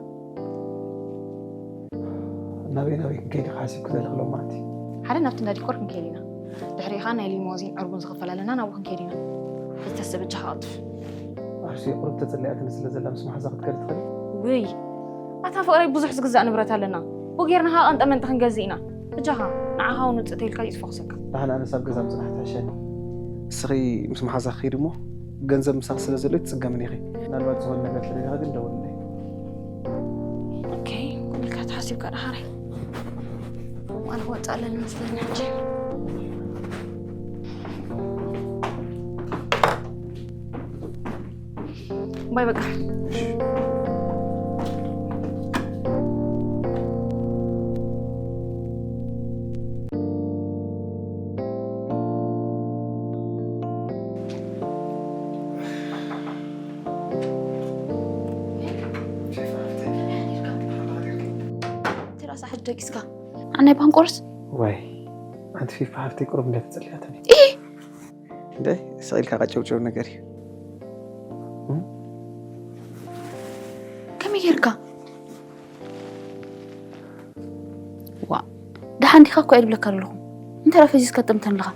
ናበይ ናበይ ክንከይድ ኢኻ ሓሲብኪ ዘለኺ ሎማዕንቲ? ሓደ ናብቲ እንዳ ዲኮር ክንከይድ ኢና። ድሕሪኡ ኸኣ ናይ ሊሞዚን ዕርቡን ዝኽፈል ኣለና፣ ናብኡ ክንከይድ ኢና። ሕጂ ተስእ በጃኻ ቀልጥፍ። ኣርሲ ቁሩብ ተጸሊኣትኒ ስለ ዘላ ምስ መሓዛ ክትከዲ ትኽእሊ? ውይ፣ ኣታ ፍቕረይ ብዙሕ ዝግዛእ ንብረት ኣለና። ብኡ ጌርና ኸኣ ቀንጠ መንጠ ክንገዝእ ኢና። በጃኻ፣ ንዓኻ እውን ውጽእ ተይልካ እዩ ዝፈኹሰካ። ደሓን ኣነስ ኣብ ገዛ ምጽናሕ ትሕሸኒ። እስኺ ምስ መሓዛ ክኺድ እሞ ገንዘብ ምሳኺ ስለ ዘሎ ኣይትጽገምን ኢኺ። ምናልባት ዝኾነ ነገር ተደሊኻ ግን ደውልለይ። ኦኬ፣ ኢልካ ተሓሲብካ ደሓረይ። ኣነ ክወጽእ ኣለኒ መስለኒ ሕጂ። ባይ በቃ። ትራሳ ሕጂ ደቂስካ። ኣናይ ባንቆርስ? ዋይ፣ ኣንቲ ፊፋ ሓፍተይ ቁሩብ እንደ ተጸሊኣትኒ። እንደ ስቕ ኢልካ ቀጨውጨው ነገር እዩ። ከመይ ጌርካ? ዋ፣ ደሓን ዲኻ እኮ እየ ዝብለካ ኣለኹ። እንታይ ደኣ ፈዚዝካ ትጥምተኒ ኣለኻ?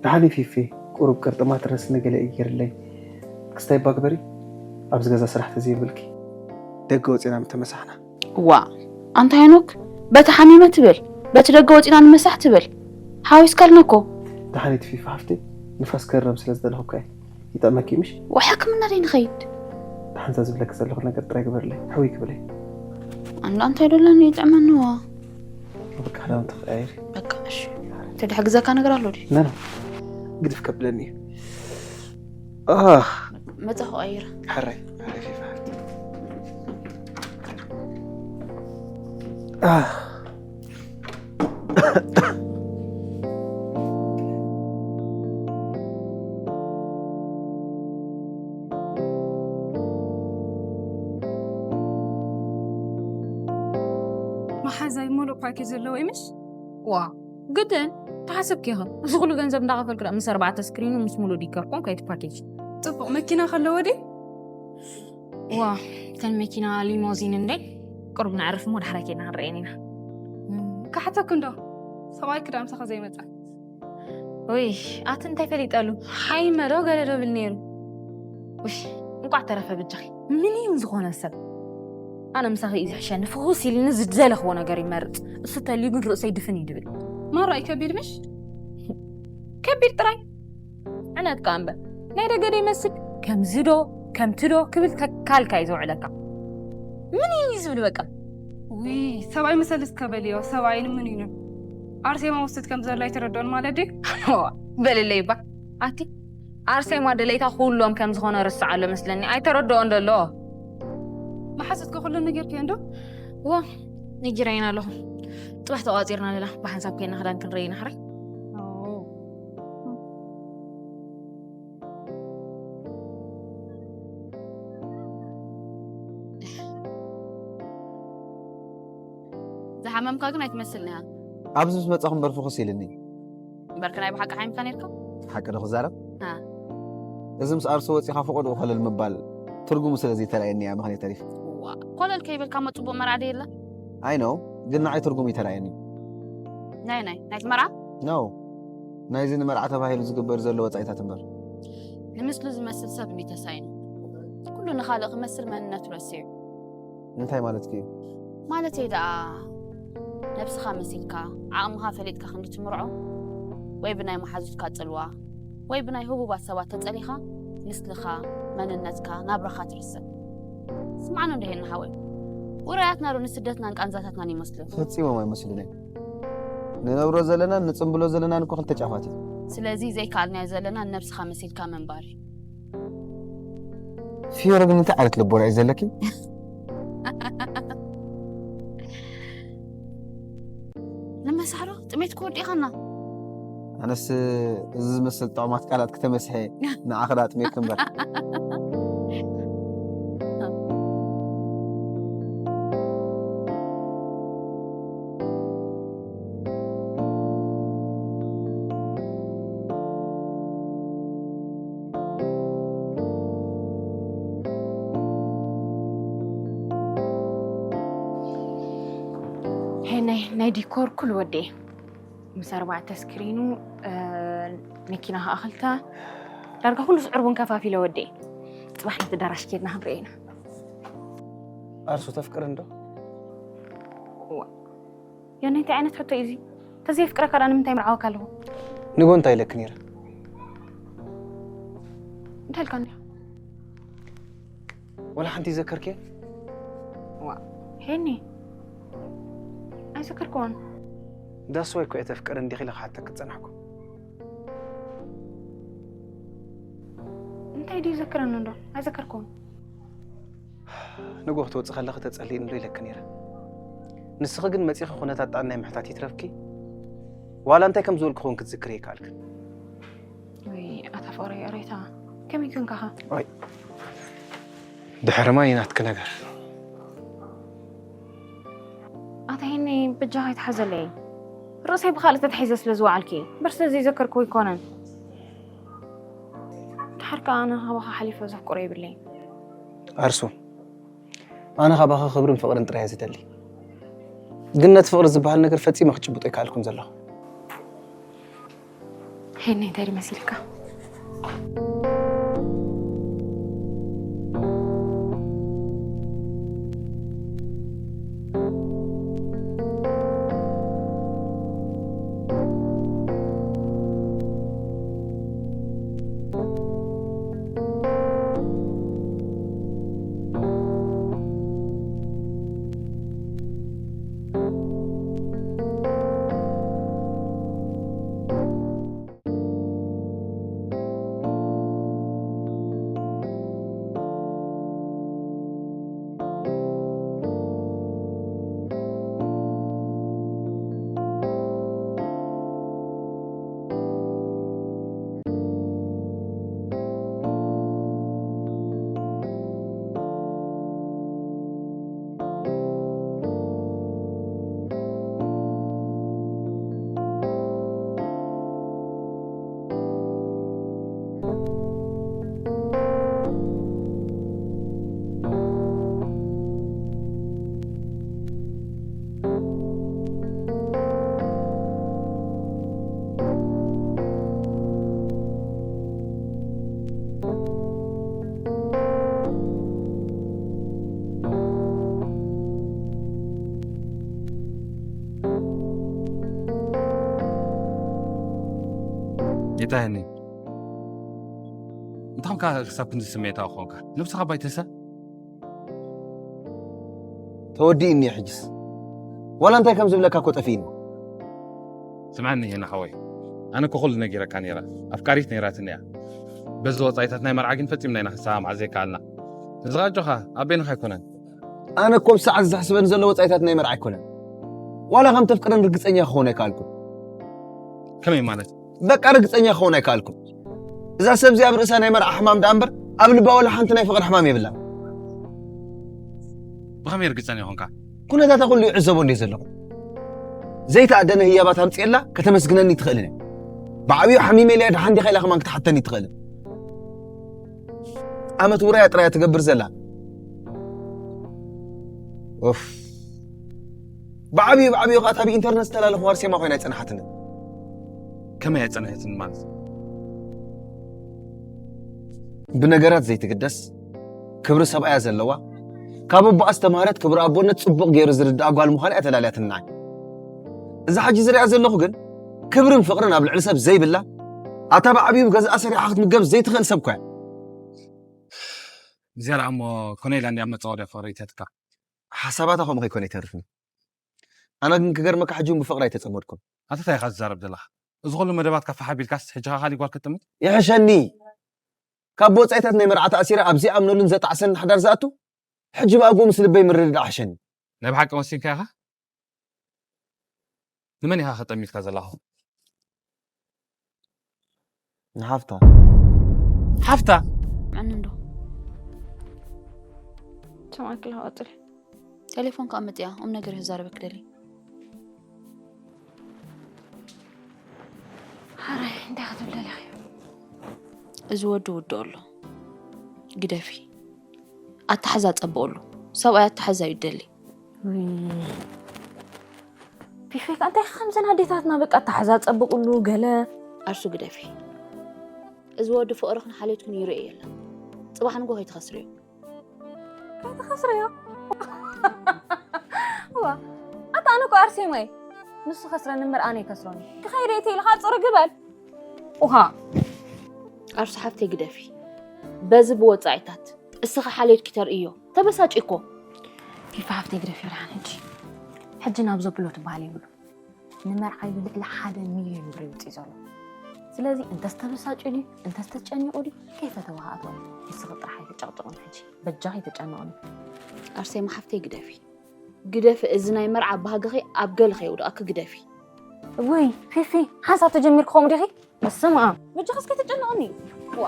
ደሓን እዩ ፊፊ፣ ቁሩብ ቅርጥማት ረስኒ ገለ እዩ ገይርለይ። ክስታይ እባ ግበሪ፣ ኣብዚ ገዛ ስራሕ ተዘይብልኪ። ደገ ወፂና ምተመሳሕና። ዋ፣ ኣንታ ሄኖክ፣ በቲ ሓሚመ ትብል፣ በቲ ደገ ወፂና ንመሳሕ ትብል። ሓዊስካልና እኮ። ደሓን እዩ ፊፊ ሓፍተይ፣ ንፋስ ክህረም ስለ ዝደለኹ እኮ እየ። ይጠዕመኪ ምሽ? ወይ ሕክምና ደይ ንኸይድ? ሓንሳ ዝብለኪ ዘለኹ ነገር ጥራይ ግበርለይ። ሕውይ ክብለይ። ኣንዳ እንታይ ደለኒ ይጥዕመኒ ዋ። በቃ ክዳውንቲ ክቀይር። በቃ እሺ። ተድሕግዘካ ነገር ኣሎ ድዩ? ና፣ ና። ግድፍ ከብለኒ እዩ። ኣህ። መጻ ክቀይር። ሕራይ፣ ሕራይ ፊፋ። ኣህ። መሓዛይ ሙሉእ ፓኬጅ ዘለዎ እዩ ምሽ? ዋ፣ ግድን ተሓሰብኪ ኢኺ። እዚ ኩሉ ገንዘብ እንዳኸፈልኩ ደኣ ምስ ኣርባዕተ ስክሪኑ ምስ ሙሉእ ዲከር ኮንኩ እቲ ፓኬጅ። ጽቡቕ መኪና ከለዎ ድዩ? ዋ፣ እተን መኪና ሊሞዚን እንዴ? ቁሩብ ነዕርፍ እሞ ዳሕራይ ኬድና ክንረኣየን ኢና። እም፣ ክሓተኪ እንዶ፣ ሰብኣይኪ ደኣ ምሳኺ ዘይመጸ? ውይ፣ ኣቲ እንታይ ፈሊጠሉ? ሓይመ ዶ ገለ ዶ ብል ነይሩ? ውይ፣ እንቋዕ ተረፈ በጃኺ። ምንም ዝኾነ ሰብ። ኣነ ምሳኺ እዩ ዝሕሸኒ። ፍኹስ ኢልኒ ዝደለኽዎ ነገር ይመርጽ። እሱ ተልዩ ግን ርእሰይ ድፍን እዩ ድብል። ማራ እዩ ከቢድ ምሽ? ከቢድ ጥራይ። ዕነትካ እምበር። ናይ ደገ ዶ ይመስል? ከምዚ ዶ፣ ከምቲ ዶ ክብል ተካልካ እዩ ዘውዕለካ። ምን እዩ ዝብል በቃ? ውይ፣ ሰብኣይ መሰል እስከ በልዮ፣ ሰብኣይን ምን ኢሉን? ኣርሴማ ውስድ ከም ዘላ ኣይተረድኦን ማለት ድዩ? በልለይ እባ። ኣቲ፣ ኣርሴማ ድሌታ ኩሎም ከም ዝኾነ ርስዓ ኣሎ መስለኒ። ኣይተረድኦን ዘሎ። መሓዙትኪ ኩሉ ነጊርክዮ እንዶ? እዎ፣ ነጊረይና ኣለኹ። ጽባሕ ተቋጺርና ኣለና። ብሓንሳብ ኮይና ክዳን ክንርኢ ኢና ሕራይ። ኦ። ዝሓመምካ ግን ኣይትመስልን ኢኻ። ኣብዚ ምስ መጻኹ እምበር ፍኹስ ኢልኒ። እምበርካ ናይ ብሓቂ ሓሚምካ ነይርካ? ሓቂ ዶ ክዛረብ? አ። እዚ ምስ ኣርሲ ወጺኻ ፍቑድ ኮለል ምባል ትርጉሙ ስለ ዘይተራእየኒ እያ ምኽንያት ተሪፍ። እዋ፣ ኮለል ከይበልካ እሞ ጽቡቕ መርዓ ዶ የለ? ኣይ ኖ፣ ግን ንዓይ ትርጉሙ ይተራእየኒ። ናይ ናይ፣ ናይቲ መርዓ? ኖ፣ ናይዚ ንመርዓ ተባሂሉ ዝግበር ዘሎ ወጻኢታት እምበር። ንምስሉ ዝመስል ሰብ እንዲ ተሳኢኑ። ኩሉ ንኻልእ ክመስል መንነቱ ረሲዑ። እንታይ ማለትኪ እዩ? ማለተይ ደኣ፣ ነብስኻ መሲልካ፣ ዓቕምኻ ፈሊጥካ ክንዲ ትምርዖ፣ ወይ ብናይ መሓዙትካ ጽልዋ፣ ወይ ብናይ ህቡባት ሰባት ተጸሊኻ፣ ምስልኻ፣ መንነትካ፣ ናብራኻ ትርስዕ። ስምዓኒ እንዶ ሄና ሓወይ። ውራያትና ዶ ንስደትናን ቃንዛታትናን ይመስሉ? ፈጺሞም ኣይመስሉን እዮም። ንነብሮ ዘለናን ንጽምብሎ ዘለናን እኮ ክልተ ጫፋት እዩ። ስለዚ ዘይከኣልናዮ ዘለና ንነብስኻ መሲልካ ምንባር እዩ። ፊዮሪ ግን እንታይ ዓይነት ልቦና እዩ ዘለኪ? ንመሳሕሮ ጥሜት ክወዲእኻና። ኣነስ እዚ ዝመስል ጥዑማት ቃላት ክተመስሐ ንዓኺ ደኣ ጥሜት እምበር። ናይ ናይ ዲኮር ኩሉ ወዴ፣ ምስ ኣርባዕተ ስክሪኑ፣ መኪና ከዓ ክልተ፣ ዳርጋ ኩሉ ስዕር እውን ከፋፊለ ወዴ። ፅባሕ ነቲ ዳራሽ ኬድና ክንርኢ ኢና። ኣርሱ ተፍቅር እንዶ? ዮኒ፣ እንታይ ዓይነት ሕቶ እዩ እዚ? ተዘይፍቅረካ ዳ ንምንታይ ምርዓወካ ኣለኹ? ንጎ እንታይ ኢለክ ነይረ? እንታይ ኢልካ እንዲኻ? ወላ ሓንቲ ይዘከርክየ? ዋ ሄኒ፣ ኣይዘከርክዎን። ዳስዋይ እኮ እየ ተፍቅር እንዲኽ ኢለ ክሓተክ ዝጸናሕኩ። እንታይ ድዩ ዘክረኒ እንዶ? ኣይዘከርክዎን። ንጎ ክትወጽእ ከለኺ ተጸሊእኒ ዶ ኢለክ ነይረ። ንስኺ ግን መጺኺ ኩነታት ጥዕናይ ምሕታት ይትረፍኪ። ዋላ እንታይ ከም ዝበልኩ ኹን ክትዝክሪ ኣይከኣልክን። ወይ ኣታ ፍቕረይ፣ ሬታ ከመይ ኮንካኻ? ወይ ድሕሪ ማይ ናትኪ ነገር። ኣታ ሄኒ፣ በጃኻ ኣይትሓዘለይ። ርእሰይ ብኻልእ ተታሒዘ ስለ ዝወዓልኪ እምበር ስለ ዘይዘከርክዎ ኣይኮነን። ድሓር ከኣ ኣነ ካባኻ ሓሊፈ ዘፍቅሮ የብለይን። ኣርሱ፣ ኣነ ካባኻ ክብርን ፍቕርን ጥራይ እየ ዝደሊ። ግን ነቲ ፍቕሪ ዝበሃል ነገር ፈጺመ ክጭብጦ ኣይከኣልኩን ዘለኹ። ሄኒ፣ እንታይ ድመሲልካ? ጌታ ሄኒ፣ እንታይ ኾንካ ክሳብ ክንዲ ስሜታዊ ኾንካ? ነብስኻ ባይተሰ ተወዲእኒ እዩ ሕጅስ። ዋላ እንታይ ከም ዝብለካ እኮ ጠፊእኒ። ስምዐኒ ሄና ሓወይ፣ ኣነ እኮ ኩሉ ነጊረካ ነይረ። ኣፍቃሪት ነይራትኒ እያ። በዚ ወጻኢታት ናይ መርዓ ግን ፈጺምና ኢና ክንሰማማዕ ዘይከኣልና። እዚ ኸኣ ኣጆኻ፣ ኣብ በይንኻ ኣይኮነን። ኣነ እኮ ኣብ ሰዓት ዘሕስበኒ ዘሎ ወጻኢታት ናይ መርዓ ኣይኮነን። ዋላ ከም ተፍቅረን ርግጸኛ ክኸውን ኣይከኣልኩን። ከመይ ማለት? በቃ ርግጸኛ ክኸውን ኣይከኣልኩን። እዛ ሰብ እዚኣ ኣብ ርእሳ ናይ መርዓ ሕማም ደኣ እምበር ኣብ ልባ ዋላ ሓንቲ ናይ ፍቕሪ ሕማም የብላን። ብኸመይ ርግጸኛ ኾንካ? ኩነታታ ኩሉ ይዕዘቦ እንድየ ዘለኹ። ዘይተኣደነ ህያባት ኣምጽኤላ ከተመስግነኒ ትኽእልን እያ። ብዓብዩ ሓሚመ ኢላ ድሓን ዲኻ ኢላ ከማን ክትሓተኒ ትኽእልን። ዓመት ውራያ ጥራይ እያ ትገብር ዘላ። ኡፍ። ብዓብዩ ብዓብዩ ኸኣ እታ ብኢንተርነት ዝተላለኹ ዋርሴማ ኮይና ኣይጸንሓትንን። ከመይ ኣይጸንሐትን ማለት? ብነገራት ዘይትግደስ፣ ክብሪ ሰብኣያ ዘለዋ፣ ካብ ኣቦኣ ዝተማህረት ክብሪ ኣቦነት ጽቡቕ ገይሩ ዝርድኣ ጓል ምዃና እያ ተላልያትኒ ንዓይ። እዛ ሕጂ ዝሪኣ ዘለኹ ግን ክብርን ፍቕርን ኣብ ልዕሊ ሰብ ዘይብላ፣ ኣታ ብዓብዩ ገዝኣ ሰሪሓ ክትምገብ ዘይትኽእል ሰብ እኮ እያ። እዚኣ ደኣ እሞ ኮነ ኢላ እንድያ መጻወድያ ፍቕሪ ይተትካ። ሓሳባታ ከምኡ ከይኮነ ኣይተርፍን። ኣነ ግን ክገርመካ ሕጂ እውን ብፍቕሪ ኣይተጸመድኩን። ኣታ እንታይ ኢኻ ትዛረብ ዘለኻ? እዚ ኩሉ መደባትካ ፋሕ ኣቢልካስ ሕጂ ኸኣ ካሊእ ጓል ክትጥምት? ይሕሸኒ። ካብ ወጻኢታት ናይ መርዓ ተኣሲረ ኣብ ዘይኣምነሉን ዘጣዕሰኒ ሓዳር ዝኣቱ፣ ሕጂ ብኣግኡ ምስ ልበይ ምርድዳእ ይሕሸኒ። ናይ ብሓቂ ወሲንካ ኢኻ? ንመን ኢኻ ከጠሚትካ ዘለኻ? ንሓፍታ። ሓፍታ? መን እንዶ ሰማዕክላ ቀጽል። ቴሌፎን ከኣ መጽያ ቁም ነገር ክዛረበክ ደሊ። ሓራይ እንታይ ክትብል ደሊኺ? እዚ ወዲ ውድኦ ኣሎ። ግደፊ። ኣተሓዛ ጸብቐሉ። ሰብኣይ ኣተሓዛ እዩ ደሊ። ውይ፣ ይፌክ፣ እንታይ ከምዘን ኣዴታትና በቃ ኣተሓዛ ጸብቕሉ ገለ። ኣርሱ ግደፊ። እዚ ወዲ ፍቕርኽን ሓልዮትክን ይርእዮ የለን። ጽባሕ ንጎ ከይትኸስርዮ። ከይትኸስርዮ? ዋ፣ ኣታ ኣነ እኮ ኣርሴማይ። ንሱ ከስረኒ እምበር ኣነ ይከስሮኒ። ክኸይደ እየ ኢለ ኢልካ ጽርግ በል። ውሃ። ኣርሱ ሓፍተይ ግደፊ። በዚ ብወጻኢታት እስኻ ሓልዮትኪ ተርእዮ። ተበሳጭ እኮ። ፊፋ ሓፍተይ ግደፊ ብርሃን ሕጂ። ሕጂ ናብ ዘብሎ ትበሃል የብሉ። ንመርዓይ ብልዕሊ ሓደ ሚልዮን ብር ይውፅእ ዘሎ። ስለዚ እንተስተበሳጭ ድዩ እንተስተጨኒቑ ድዩ ከይፈተወ ኣቶ። ንስኺ ጥራሕ ኣይተጨቕጭቑን ሕጂ። በጃኺ ኣይተጨንቑኒ። ኣርሴማ ሓፍተይ ግደፊ። ግደፊ፣ እዚ ናይ መርዓ ባህግኺ ኣብ ገለ ከየውድቐኪ ግደፊ። ውይ ፊፊ፣ ሓንሳብ ተጀሚርክኹም ዲኺ? በስመ ኣብ። በጃኺ እስከ ተጨንቕኒ። ዋ።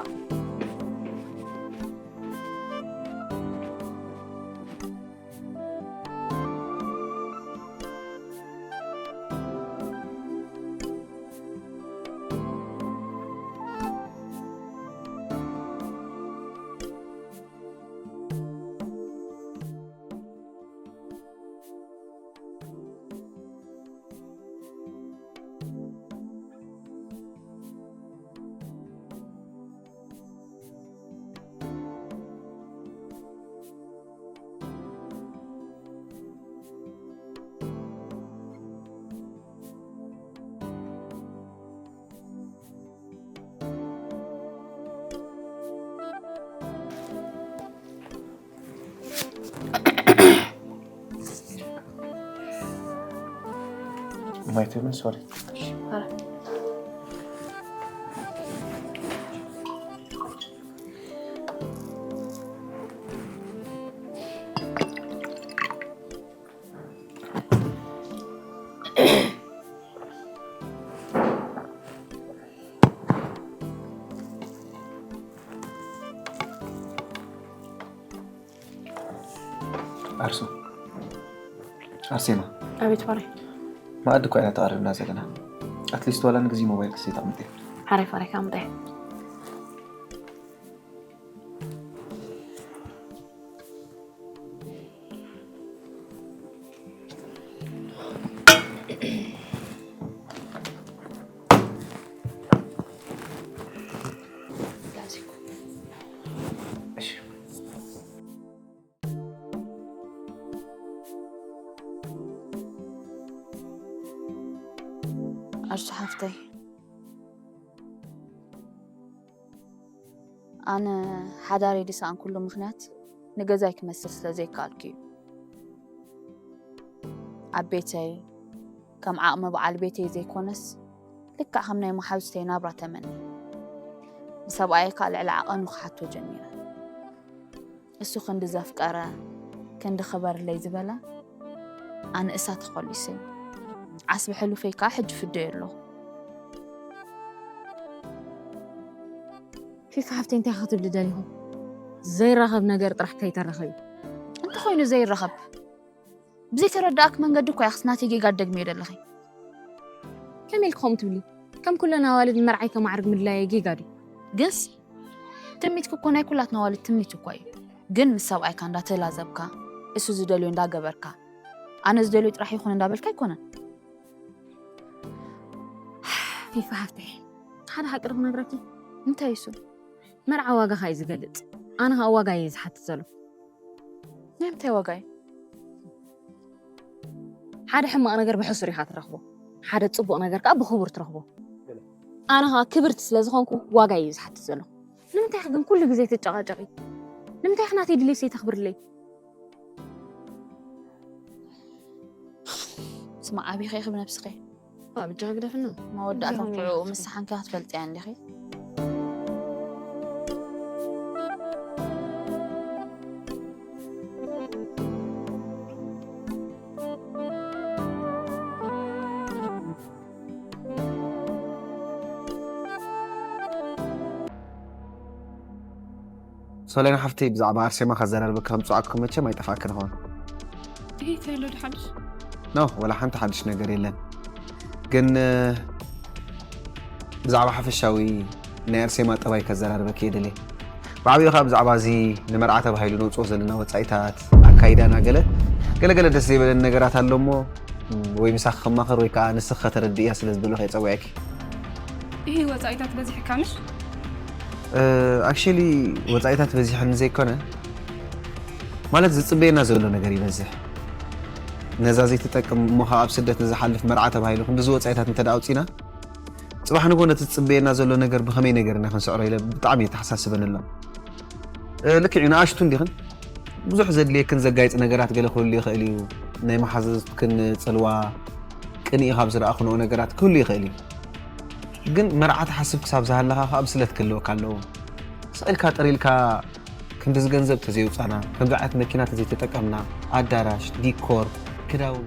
ማይ ትብል፣ ሶሪ። ኣርሱ። ኣርሴማ። ኣቤት ፋራይ። መኣዲ እኮ ኢና ተቓሪብና ዘለና። ኣትሊስት ዋላ ንግዜ ሞባይል ክሰይት ኣምጤ። ሓራይ ፋራይ ካምጤ። ኣርሱ ሓፍተይ፣ ኣነ ሓዳረይ ዝሰኣንኩሉ ምኽንያት ንገዛይ ክመስል ስለ ዘይከኣልኩ እዩ። ኣብ ቤተይ ከም ዓቕሚ በዓል ቤተይ ዘይኮነስ፣ ልክዕ ከም ናይ መሓዙተይ ናብራ ተመኒ። ንሰብኣየይ ከኣ ልዕሊ ዓቐኑ ክሓቶ ጀሚረ። እሱ ክንዲ ዘፍቀረ፣ ክንዲ ክበርለይ ዝበለ፣ ኣነ እሳት ተኾሊሰ። ዓስቢ ሕሉፈይ ከኣ ሕጂ ፍደዮ ኣለኹ። ፊፋ ሓፍተይ፣ እንታይ ክትብሊ ደሊኹ? ዘይራኸብ ነገር ጥራሕ ከይተራኸቢ። እንተኾይኑ ዘይራኸብ፣ ብዘይተረዳእክ መንገዲ እኮ ኢኽስ ናተይ ጌጋ ትደግምዮ ዘለኺ። ከመይ ኢልኪ ከምኡ ትብሊ? ከም ኩለን ኣዋልድ ንመርዓይ ከማዕርግ ምድላየይ ጌጋ ድዩ? ግንስ ትምኒትኪ እኮ ናይ ኩላትና ኣዋልድ ትምኒት እኮ እዩ። ግን ምስ ሰብኣይካ እንዳተላዘብካ፣ እሱ ዝደልዮ እንዳገበርካ፣ ኣነ ዝደልዮ ጥራሕ ይኹን እንዳበልካ ኣይኮነን። ፊፋ ሓፍተይ፣ ሓደ ሓቂ ዶ ክነግረኪ? እንታይ እሱ? መርዓ ዋጋኻ እዩ ዝገልጽ። ኣነ ኸኣ ዋጋ እየ ዝሓትት ዘሎ። ናይ ምንታይ ዋጋ እዩ? ሓደ ሕማቕ ነገር ብሕሱር ኢኻ ትረኽቦ፣ ሓደ ጽቡቕ ነገር ከኣ ብኽቡር ትረኽቦ። ኣነ ኸኣ ክብርቲ ስለ ዝኾንኩ ዋጋ እየ ዝሓትት ዘለኹ። ንምንታይ ኢኺ ግን ኩሉ ግዜ ትጨቓጨቒ? ንምንታይ ኢኺ ናተይ ድሌት ዘይተኽብርለይ? ስማዕ፣ ዓቢኺ ኢኺ ብነብስኺ። ዋ፣ ብጃኻ ግደፍና። መወዳእታ ብጃኻ ኩዕኡ ግደፍና። ምስ ሰሓንኪ ክትፈልጥያ እንዲኺ። ሶሌና ሓፍተይ፣ ብዛዕባ ኣርሴማ ከዘራርበኪ ከም ዝጸዓኩ መቸም ኣይጠፍኣክን ይኸውን። ይሄ እንታይ ኣሎ ሓድሽ? ኖ፣ ወላ ሓንቲ ሓድሽ ነገር የለን። ግን፣ እ፣ ብዛዕባ ሓፈሻዊ ናይ ኣርሴማ ጠባይ ከዘራርበኪ እየ ደልየ። ብዓቢኡ ከኣ ብዛዕባ እዚ ንመርዓ ተባሂሉ ነውጽኦ ዘለና ወጻኢታት፣ ኣካይዳና ገለ፣ ገለ ገለ ደስ ዘይበለኒ ነገራት ኣሎ እሞ፣ ወይ ምሳኺ ክማኸር ወይ ከዓ ንስኺ ከተረድእያ ስለ ዝደለኹ እየ ፀዊዐኪ። ይሄ ወፃኢታት በዚሕካ ምሽ? ኣክሽሊ ወፃኢታት በዚሐኒ ዘይኮነ ማለት ዝፅበየና ዘሎ ነገር ይበዝሕ። ነዛ ዘይትጠቅም እሞ ከዓ ኣብ ስደት ንዝሓልፍ መርዓ ተባሂሉ ክንድዚ ወፃኢታት እንተ ደኣ ኣውፂና ፅባሕ ንጎ ነቲ ዝፅበየና ዘሎ ነገር ብኸመይ ነገር ኢና ክንስዕሮ ኢለ ብጣዕሚ የተሓሳስበን ኣሎ። ልክዕ እዩ ንኣሽቱ እንዲኽን ብዙሕ ዘድልየክን ዘጋይፅ ነገራት ገለ ክህሉ ይኽእል እዩ። ናይ መሓዘዝትክን ፅልዋ ቅንኢ ካብ ዝረኣኽንኦ ነገራት ክህሉ ይኽእል እዩ። ግን መርዓ ትሓስብ ክሳብ ዝሃለኻ ከዓ ብስለት ክህልወካ ኣለዎ። ስቕ ኢልካ ጥር ኢልካ ክንድዚ ገንዘብ ተዘይውፃና፣ ከምዚ ዓይነት መኪና ተዘይተጠቀምና፣ ኣዳራሽ፣ ዲኮር፣ ክዳውን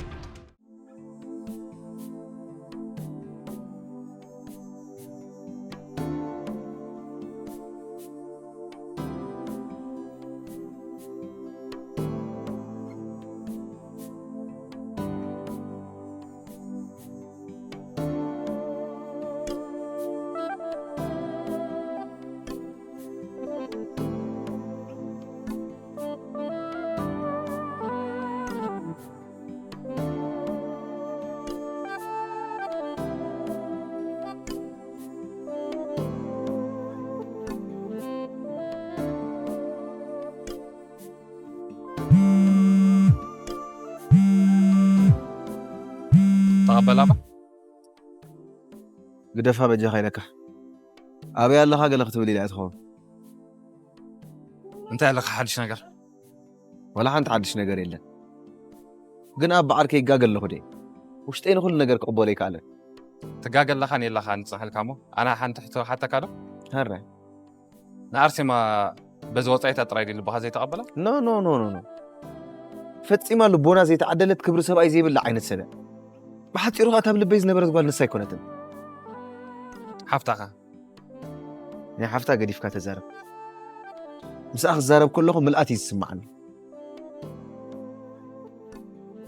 ተቐበላባ ግደፋ በጃኻ ኢለካ። ኣበይ ኣለኻ ገለ ክትብል ኢላ እያ ትኸውን። እንታይ ኣለካ ሓድሽ ነገር? ዋላ ሓንቲ ሓድሽ ነገር የለን። ግን ኣብ በዓርከይ ይጋገ ኣለኹ ድየ? ውሽጠይ ንኹሉ ነገር ክቕበሎ ይከኣለን። ትጋገ ኣለኻ ንየላኻ ንፅንሐልካ እሞ ኣና ሓንቲ ሕቶ ሓተካ ዶ? ሀረ ንኣርሴማ በዚ ወፃኢታ ጥራይ ድዩ ልብኻ ዘይተቐበላ? ኖ ኖ ኖ ኖ ኖ ፈጺማ ልቦና ዘይተዓደለት ክብሪ ሰብኣይ ዘይብላ ዓይነት ሰብ እያ። ብሓፂሩ ከዓ ካብ ልበይ ዝነበረት ጓል ንሳ ኣይኮነትን። ሓፍታኻ ናይ ሓፍታ ገዲፍካ ተዛረብ። ምስኣ ክዛረብ ከለኹ ምልኣት እዩ ዝስምዓኒ።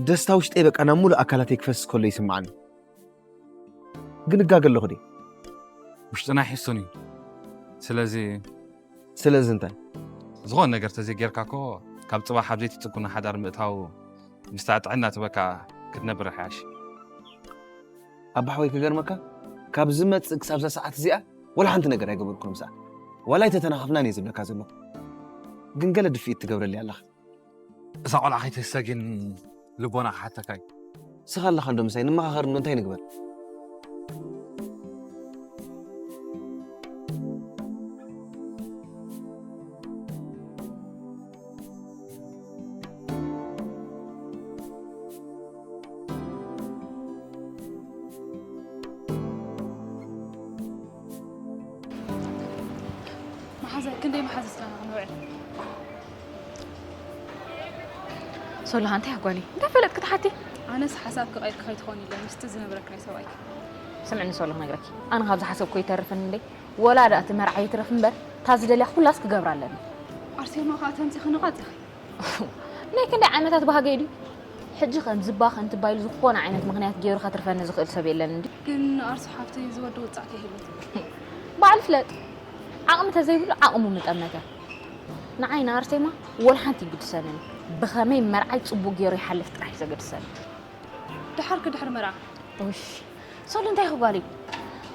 ደስታ ውሽጠይ በቃ ናብ ሙሉእ ኣካላተይ ክፈስስ ከሎ ይስምዓኒ። ግን እጋገ ኣለኹ ድየ? ውሽጥና ሒሱን እዩ። ስለዚ ስለዚ እንታይ? ዝኾነ ነገር ተዘይጌርካ እኮ ካብ ፅባሕ ኣብ ዘይትፅጉና ሓዳር ምእታው ምስታ ጥዕና ትበካ ክትነብር ይሓሽ። ኣባሓወይ ክገርመካ ካብ ዝመፅእ ክሳብዛ ሰዓት እዚኣ ወላ ሓንቲ ነገር ኣይገበርኩን ምስኣ። ዋላ ኣይተተናኸፍናን እየ ዝብለካ ዘለኹ። ግን ገለ ድፍኢት ትገብረለይ ኣለኻ። እዛ ቆልዓ ከይተሰጊን ልቦና ክሓተካ እዩ። ስኻ ኣለኻ እንዶ ምሳይ ንመኻኸር እንዶ እንታይ ንግበር? መሓዘ ክንደይ መሓዘ ስጋና ክንውዕል? ሶሎ እንታይ ጓለይ እንታይ ፈለጥክ ትሓቲ? ኣነስ ሓሳብ ክቐይር ክኸይድ ትኾን ኢለ ምስቲ ዝነብረካይ ሰብኣይ። ስምዕኒ ሶሎ ክነግረኪ ኣነ ካብ ዝሓሰብኩ ይተርፍን እንደ ወላ ደኣ እቲ መርዓ ይትረፍ እምበር እታ ዝደልያ ኩላስ ክገብራ ኣለኒ። ኣርሴማ ከዓ ተምፂ ክንቓፅ ኢኺ። ናይ ክንደይ ዓመታት ባህገይ ድዩ? ሕጂ ከም ዝባኸን ትባይሉ ዝኾነ ዓይነት ምኽንያት ገይሩ ከትርፈኒ ዝኽእል ሰብ የለን እንዲ። ግን ኣርሱ ሓፍተይ ዝወዲ ውፃዕቲ የህሉት። ባዕሉ ፍለጥ። ዓቕሚ ተዘይብሉ ዓቕሙ ምጠመተ። ንዓይ ንኣርሴማ ወላ ሓንቲ ይግድሰንን። ብኸመይ መርዓይ ጽቡቕ ገይሩ ይሓልፍ ጥራሕ እዩ ዘገድሰኒ። ድሓር ክድሕር መርዓ። ውሽ ሶል እንታይ ክጓል እዩ?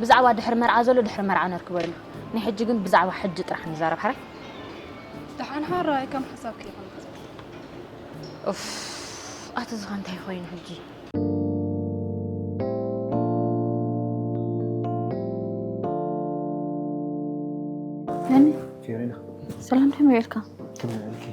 ብዛዕባ ድሕሪ መርዓ ዘሎ ድሕሪ መርዓ ነርክበሉ። ናይ ሕጂ ግን ብዛዕባ ሕጂ ጥራሕ ንዛረብ ሓራይ። ደሓን ሓራይ ከም ሓሳብኪ ይኹን። ኡፍ ኣቲ ዝኻ እንታይ ኮይኑ ሕጂ? ነኒ ፊዮሪና ሰላም እንታይ መገድካ? ከመይ ውዒልኪ?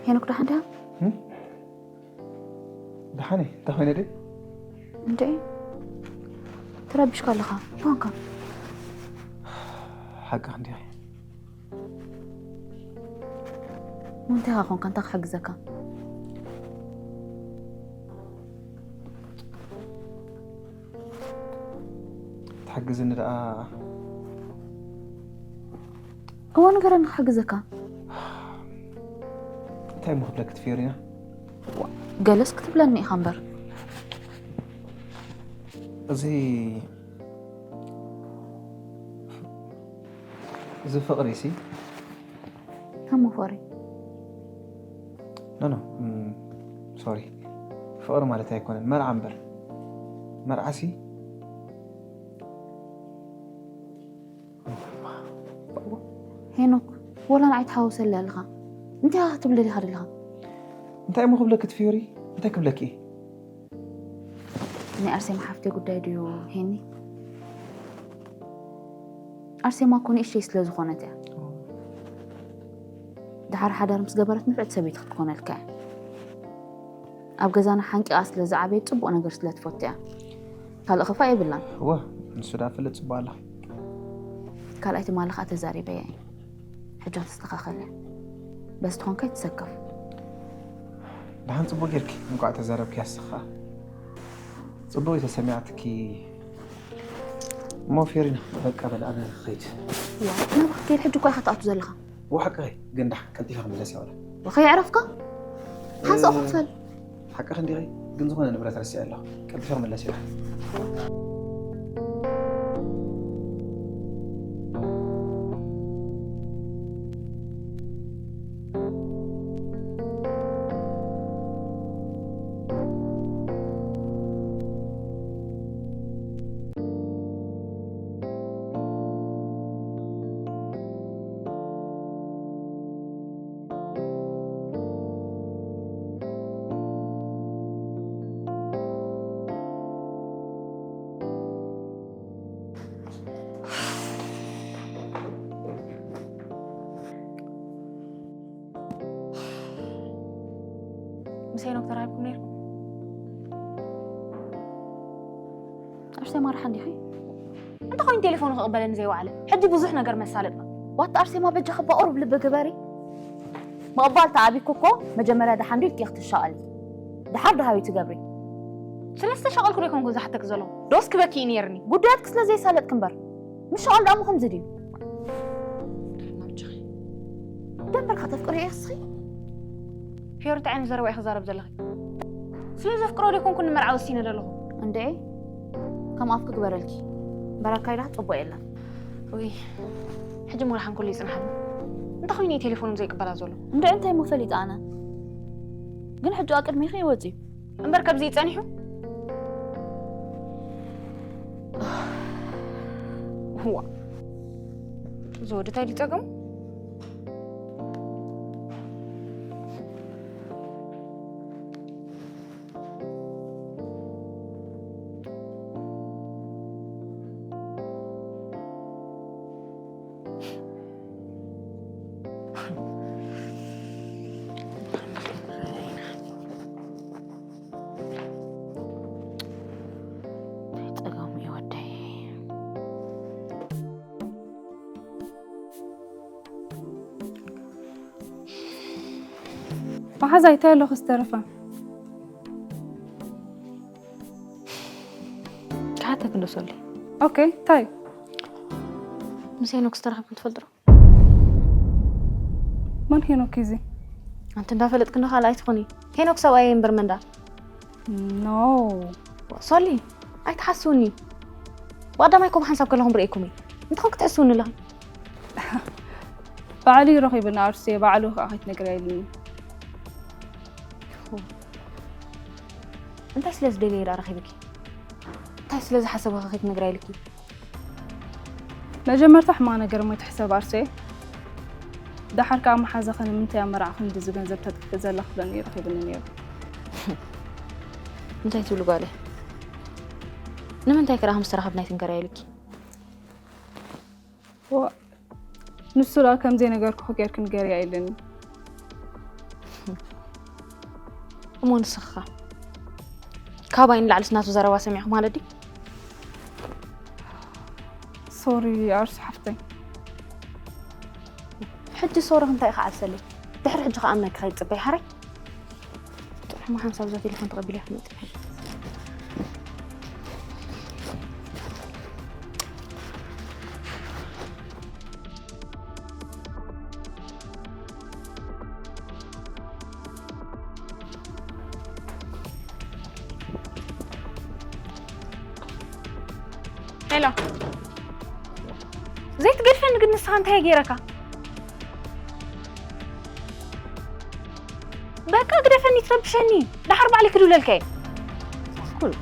ሄኖክ ደሓን ድያ? ደሓን እየ። እንታይ ኮይነ ድየ? እንዴ ተረቢሽካ ኣለኻ ኮንካ? ሓቂ ክንዲ እንታይ ኻ ኮንካ እንታይ ክሕግዘካ? ትሓግዝኒ ደኣ እዋ ንገረኒ ክሕግዘካ። እንታይ እሞ ክብለኪ ትፊዮሪና? ገለስ ክትብለኒ ኢኻ እምበር። እዚ እዚ ፍቕሪ ሲ ከመ ፍቕሪ ኖ ኖ ሶሪ፣ ፍቕሪ ማለት ኣይኮነን፣ መርዓ እምበር። መርዓ ሲ ሄኖክ፣ ወላ ንዓይ ትሓውሰለ ኣለኻ። እንታይ ኢኻ ክትብለኒ ኢኻ ዘለኻ? እንታይ እሞ ክብለኪ ትፍዮሪ? እንታይ ክብለኪ እየ? ናይ ኣርሴማ ሓፍተይ ጉዳይ ድዩ ሄኒ? ኣርሴማ እኮ ንእሽተይ ስለ ዝኾነት እያ። ድሓር ሓዳር ምስ ገበረት ንፍዕቲ ሰበይቲ ክትኮነልካ እያ። ኣብ ገዛና ሓንቂቓ ስለ ዝዓበየት ጽቡቕ ነገር ስለ ትፈቱ እያ። ካልእ ክፋእ የብላን። እወ፣ ንሱ ዳ ፍልጥ ጽቡቕ ኣላ። ካልኣይ ትማሊ ከዓ ተዛሪበያ እየ። ሕጂ ተስተኻኸል እያ። በዚ ትኾንካ ይትሰከፍ። ደሓን ጽቡቕ ጌርኪ እንቋዕ ተዛረብኪ ኣስኻ። ጽቡቕ እዩ ተሰሚዓትኪ። እሞ ፊዮሪና በቃ በል ኣነ ክኸይድ። ዋ፣ ናብኣ ክትከይድ ሕጂ እኳ ኢኻ ትኣቱ ዘለኻ። ወሓቂ ግን ደሓን ቀልጢፈ ክምለስ እየ ወላ። ወኸይ ዕረፍካ ሓንሳእ ክፈል ሓቂ ክንዲኺ ግን ዝኾነ ንብረት ረሲዐ ኣለኹ። ቀልጢፈ ክምለስ እየ። ምስ ሄኖክ ተራኺብኩም ነይርኩም? ኣርሴማ ርሓ እንዲኺ? እንተኾይኑ ቴሌፎኑ ክቕበለኒ ዘይወዓለ። ሕጂ ብዙሕ ነገር መሳለጥና። ዋታ ኣርሴማ በጃኺ ብቑሩብ ልቢ ግበሪ። ምቕባል ተኣቢኩ እኮ መጀመርያ ደሓን ዶ ኢልኪ ክትሻቐሊ? ደሓር ደሃዊ ትገብሪ? ስለ ዝተሻቐልኩ ዶ ይኮንኩ ዝሓተክ ዘለኹ? ዶስ ክበኪ እዩ ነይርኒ። ጉዳያትክ ስለ ዘይሳለጥክ እምበር። ምሻቐል ደኣ እሞ ከምዚ ድዩ? ደንበርካ ተፍቅሪ እያ እስኺ? ፊዮሪ እንታይ ዓይነት ዘረባ እዩ ክዛረብ ዘለኺ? ስለ ዘፍቅሮ ዶ ይኮንኩ ንመርዓ ወሲነ ዘለኹ? እንዴ ከም ኣፍ ክግበረልኪ። በራካይ ደኣ ጽቡቕ የለን። ውይ ሕጂ ሞራ ሓንኮል ይጽንሓኒ። እንታይ ኮይኑ እዩ ቴሌፎኑ ዘይቅበላ ዘሎ? እንዴ እንታይ እሞ ፈሊጠ ኣነ? ግን ሕጂ ኣቅድሚኺ ይወጽእ እዩ። እምበር ከብዚ ይጸኒሑ? ዋ እዚ ወዲ እንታይ ድጸገሙ? መሓዛይ እንታይ ኣሎ ክዝተረፈ? ክሓተክ እንዶ ሶሊ። ኦኬ እንታይ? ምስ ሄኖክ ዝተራኸብኩም ትፈልጡ ዶ? መን ሄኖክ እዚ? ኣንቲ እንዳፈለጥክ እንዶ ካልእ ኣይትኾኒ። ሄኖክ ሰብኣይ እምበር መንዳ። ኖ ሶሊ ኣይትሓስውኒ። ብቐዳማይ ኮም ሓንሳብ ከለኹም ርእየኩም እየ። እንተኾን ክትሕስውኒ ኣለኺ። ባዕሉ ይረኺብና ኣርሴ ባዕሉ ከዓ ከይትነግርያ ኢሉኒ። እንታይ ስለ ዝደለየ ደኣ ረኺብኪ? እንታይ ስለ ዝሓሰበ ከ ከይትነግርያ ኢልኪ? መጀመርታ ሕማቕ ነገር እሞ ይትሕሰብ ኣርሴ። ደሓር ከዓ መሓዛኺ ንምንታይ ኣብ መርዓ ክንድዚ ገንዘብ ተጥፍእ ዘላ ክብለኒ እዩ ረኺብኒ ነይሩ። እንታይ ትብሊ ጓለይ? ንምንታይ ከ ደኣ ከም ዝተራኸብና ኣይትንገርያ ኢልኪ? ዋ ንሱ ደኣ ከም ዘይነገርኩኺ ጌርኪ ንገርያ ኢሉኒ። እሞ ንስኺ ኸ ካባይ ንላዕሊ ናቱ ዘረባ ሰሚዕኪ ማለት ድዩ? ሶሪ ኣርሱ ሓፍተይ። ሕጂ ሶሪ እንታይ ኢኻ ዓብሰለይ? ድሕሪ ሕጂ ከኣምነኪ ከይትጽበይ ሓራይ? ጥዑም ሓንሳብ እዛ ቴሌፎን ተቐቢለ ክትመጽእ። ሄሎ፣ ዘይትገድፈኒ ግን ንስኻ እንታይ ገይረካ? በቃ ግደፈኒ፣ ትረብሸኒ። ደሓር ባዕለይ ክድውለልካ እየ። ኩል።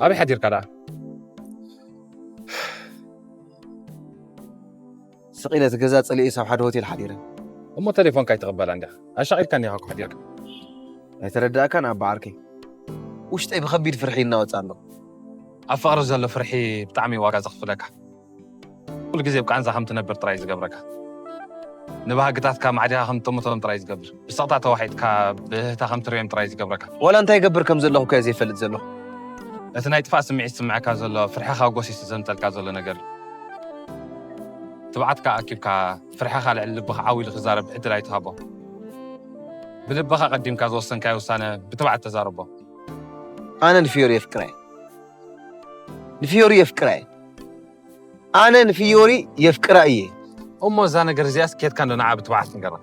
ኣበይ ሓዲርካ ደኣ? ስቕ ኢለ እቲ ገዛ ጸሊኤስ ኣብ ሓደ ሆቴል ሓዲረ። እሞ ቴሌፎንካ ኣይትቕበላን ዲኻ? ኣሻቒልካኒ ኢኻ እኮ ሓዲርካ። ኣይተረዳእካን ኣባ ዓርከይ። ውሽጠይ ብኸቢድ ፍርሒ ይናወጽ ኣሎ። ኣብ ፍቕሪ ዘሎ ፍርሒ ብጣዕሚ ዋጋ ዘኽፍለካ። ኩሉ ግዜ ብቃንዛ ከም ትነብር ጥራይ ዝገብረካ። ንባህግታትካ ማዕዲኻ ከም ትጥምቶም ጥራይ ዝገብር። ብስቕታ ተዋሒጥካ ብህህታ ከም ትርእዮም ጥራይ ዝገብረካ። ዋላ እንታይ ይገብር ከም ዘለኹ እኮ እየ ዘይፈልጥ ዘለኹ። እቲ ናይ ጥፍኣት ስምዒት ዝስምዓካ ዘሎ ፍርሕኻ ጎሲሱ ዘምጸልካ ዘሎ ነገር እዩ። ትብዓትካ ኣኪብካ ፍርሕኻ ልዕሊ ልብኻ ዓው ኢሉ ክዛረብ ዕድል ኣይትሃቦ። ብልብኻ ቀዲምካ ዝወሰንካዮ ውሳነ ብትብዓት ተዛረቦ። ኣነ ንፊዮሪ የፍቅራ እየ። ንፊዮሪ የፍቅራ እየ። ኣነ ንፊዮሪ የፍቅራ እየ። እሞ እዛ ነገር እዚኣስ ኬድካ እንዶ ንዓ ብትብዓት ንገራ።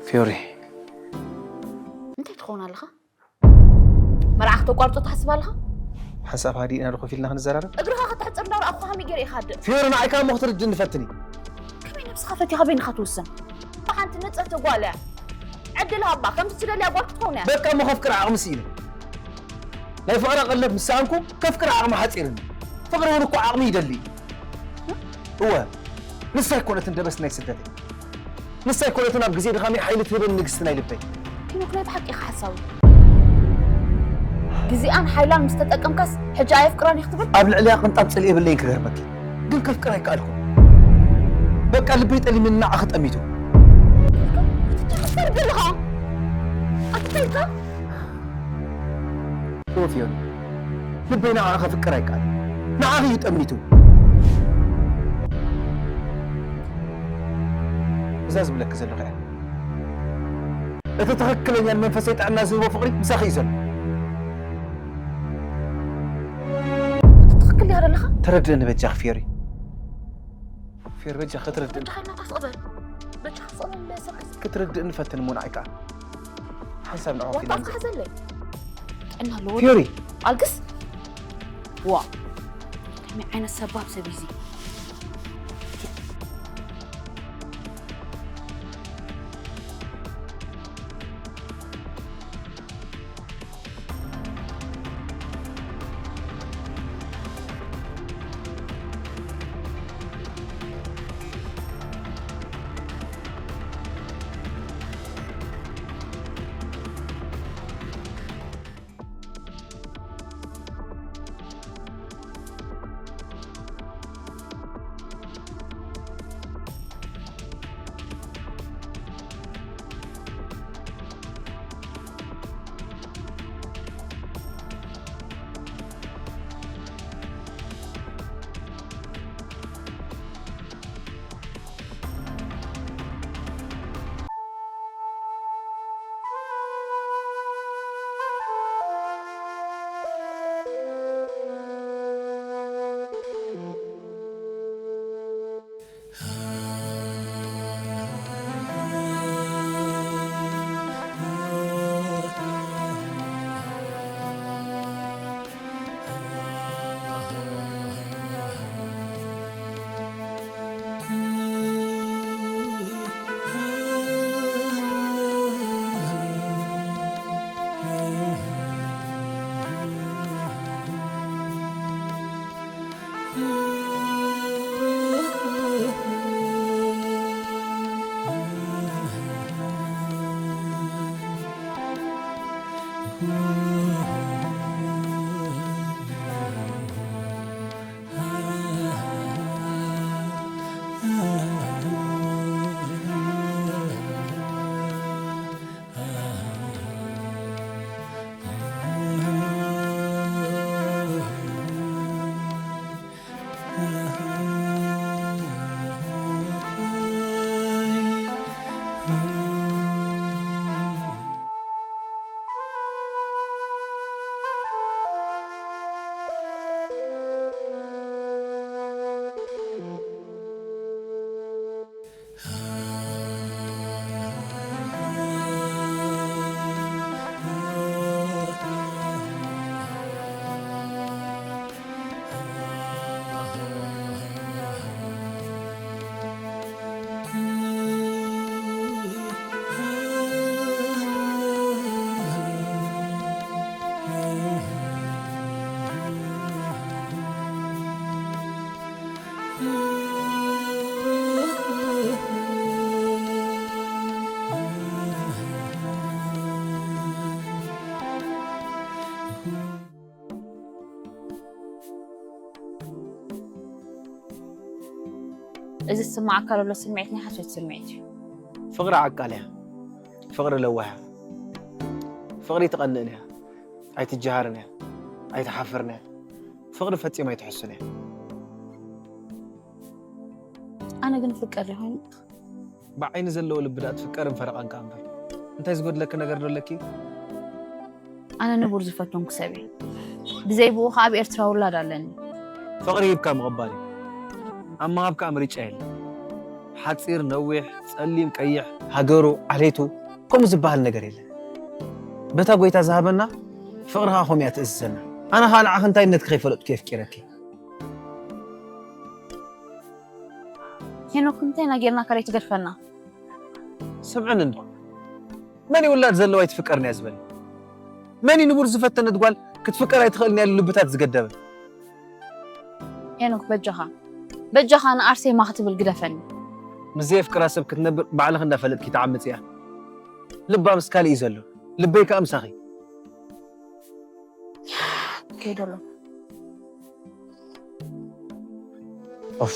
ፊዮሪ። እንታይ ትኸውን ኣለኻ? መርዓ ክተቋርጾ ትሓስብ ኣለኻ? ሓንሳብ ሃዲእና ዶ ኮፍ ኢልና ክንዘራረብ? እግርኻ ከተሕጽር እንዳረኣኹ ከመይ ገይረ እየ ክሃድእ? ፊዮሪ፣ ንዓይ ከኣ እሞ ክትርድእኒ ፈትኒ። ከመይ ነብስኻ ፈቲኻ በይንኻ ትውስን? ሓንቲ ንጽህቲ ጓል እያ። ዕድል ሃባ፣ ከምቲ ትደልያ ጓል ክትኸውን እያ። በቃ እሞ ከፍቅር ዓቕሚ ስኢነ። ናይ ፍቕራ ቀለብ ምስ ሰኣንኩ ከፍቅር ዓቕሚ ሓጺርኒ። ፍቕሪ እውን እኮ ዓቕሚ ይደሊ። እወ፣ ንሳ ኣይኮነትን ደበስ ናይ ስደተይ። ንሳ ኣይኮነትን ኣብ ግዜ ድኻመይ ሓይሊ ትህበኒ ንግስቲ ናይ ልበይ። ሄኖክ፣ ናይ ብሓቂ ኢኻ ሓሳዊ። ግዜኣን ሓይላን ምስ ተጠቀምካስ ሕጂ ኣየፍቅራን እየ ክትብል? ኣብ ልዕሊኣ ቅንጣብ ጽልኢ የብለይን ክገርመኪ። ግን ከፍቅር ኣይከኣልኩን። በቃ ልበይ ጠሊምኒ ንዓኺ ጠሚቱ። ኣትተልካ? ኣትተልካ? እወ ፊዮሪ፣ ልበይ ንዓኺ ከፍቅር ኣይከኣልን። ንዓኺ እዩ ጠሚቱ። እዛ ዝብለኪ ዘለኹ እያ። እቲ ትኽክለኛን መንፈሰይ ጥዕና ዝህቦ ፍቕሪ ምሳኺ እዩ ዘሎ። እቲ ትኽክል ዲኻ ዘለኻ? ተረድእኒ በጃኺ ፊዮሪ። ፊዮሪ በጃኺ ክትርድእኒ። በጃኻ ኢልና ተስቕበል። በጃኻ ስቕበል፣ ሰብከስ። ክትርድእኒ ፈትን እሞ ንዓይ ከኣ። ሓንሳብ ንዕኡ ዋጣ ፊና ንዘ- ኣፍካ ሓዘለይ። ጥዕና ኣለዎ። ፊዮሪ። ኣልግስ። ዋ። ከመይ ዓይነት ሰባብ ሰብ እዩ እዚ? እዚ ዝስማዓካ ዘሎ ስምዒት ናይ ሓሶት ስምዒት እዩ። ፍቕሪ ዓቃል እያ። ፍቕሪ ለዋህ እያ። ፍቕሪ ትቐንእን እያ። ኣይትጀሃርን እያ። ኣይትሓፍርን እያ። ፍቕሪ ፈጺማ ኣይትሕሱን እያ። ኣነ ግን ፍቅር ይኹን ብዓይኒ ዘለዎ ልቢ ደኣ ትፍቀርን ፈረቓን ከኣ እምበር። እንታይ ዝጎድለኪ ነገር ዶ ኣለኪ? ኣነ ንቡር ዝፈተንኩ ሰብ እየ። ብዘይ ብኡ ከኣ ኣብ ኤርትራ ውላድ ኣለኒ። ፍቕሪ ሂብካ ምቕባል እዩ። ኣብ ምሃብ ከኣ ምርጫ የለን። ሓጺር፣ ነዊሕ፣ ጸሊም፣ ቀይሕ፣ ሃገሩ፣ ዓሌቱ፣ ከምኡ ዝበሃል ነገር የለን። በታ ጎይታ ዝሃበና ፍቕሪ ከኣ ከምኡ እያ ትእዝዘና። ኣነ ከኣ ንዓኺ እንታይነትኪ ከይፈለጥኩ የፍቂረኪ። ሄኖክ፣ እንታይ ኢና ጌርናካ ደይ ትገድፈና? ስምዕኒ እንዶ፣ መን እዩ ውላድ ዘለዋ ኣይትፍቀርን እያ ዝበለ? መን እዩ ንቡር ዝፈተነት ጓል ክትፍቀር ኣይትኽእልን እያ ኢሉ ልብታት ዝገደበ? ሄኖክ፣ በጃኻ፣ በጃኻ ንኣርሴማ ክትብል ግደፈኒ። ምስ ዘየፍቅራ ሰብ ክትነብር ባዕልኺ እንዳፈለጥኪ ትዓምጽ እያ። ልባ ምስ ካልእ እዩ ዘሎ፣ ልበይ ከኣ ምሳኺ። ከይደሎ። ኦፍ።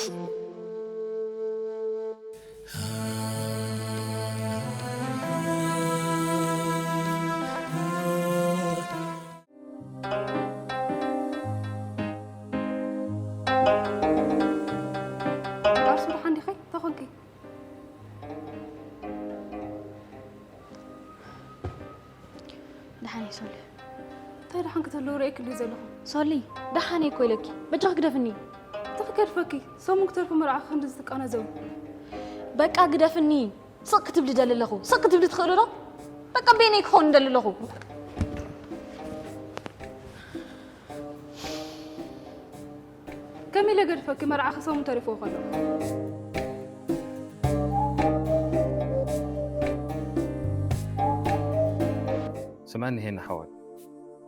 ኣርሱ፣ ደሓን ዲኺ? እንታይ ኮንኪ? ደሓን እየ ሶሊ። እንታይ ደሓን ክትህልው ርእየኪ ድዩ ዘለኹ? ሶሊ፣ ደሓን እየ እኮ ኢለኪ። በጃኺ ግደፍኒ። እንታይ ክገድፈኪ? ሰሙን ክተርፉ መርዓኺ ክንድዚ ትቃናዘዊ? በቃ ግደፍኒ። ስቕ ክትብሊ ደሊ ኣለኹ። ስቕ ክትብሊ ትኽእሉ ዶ? በቃ በይነይ ክኸውን ደሊ ኣለኹ። ከመይ ኢለ ገድፈኪ? መርዓኺ ሰሙን ተሪፍዎ ከሎ። ስምዐኒ ሄና ሓወይ፣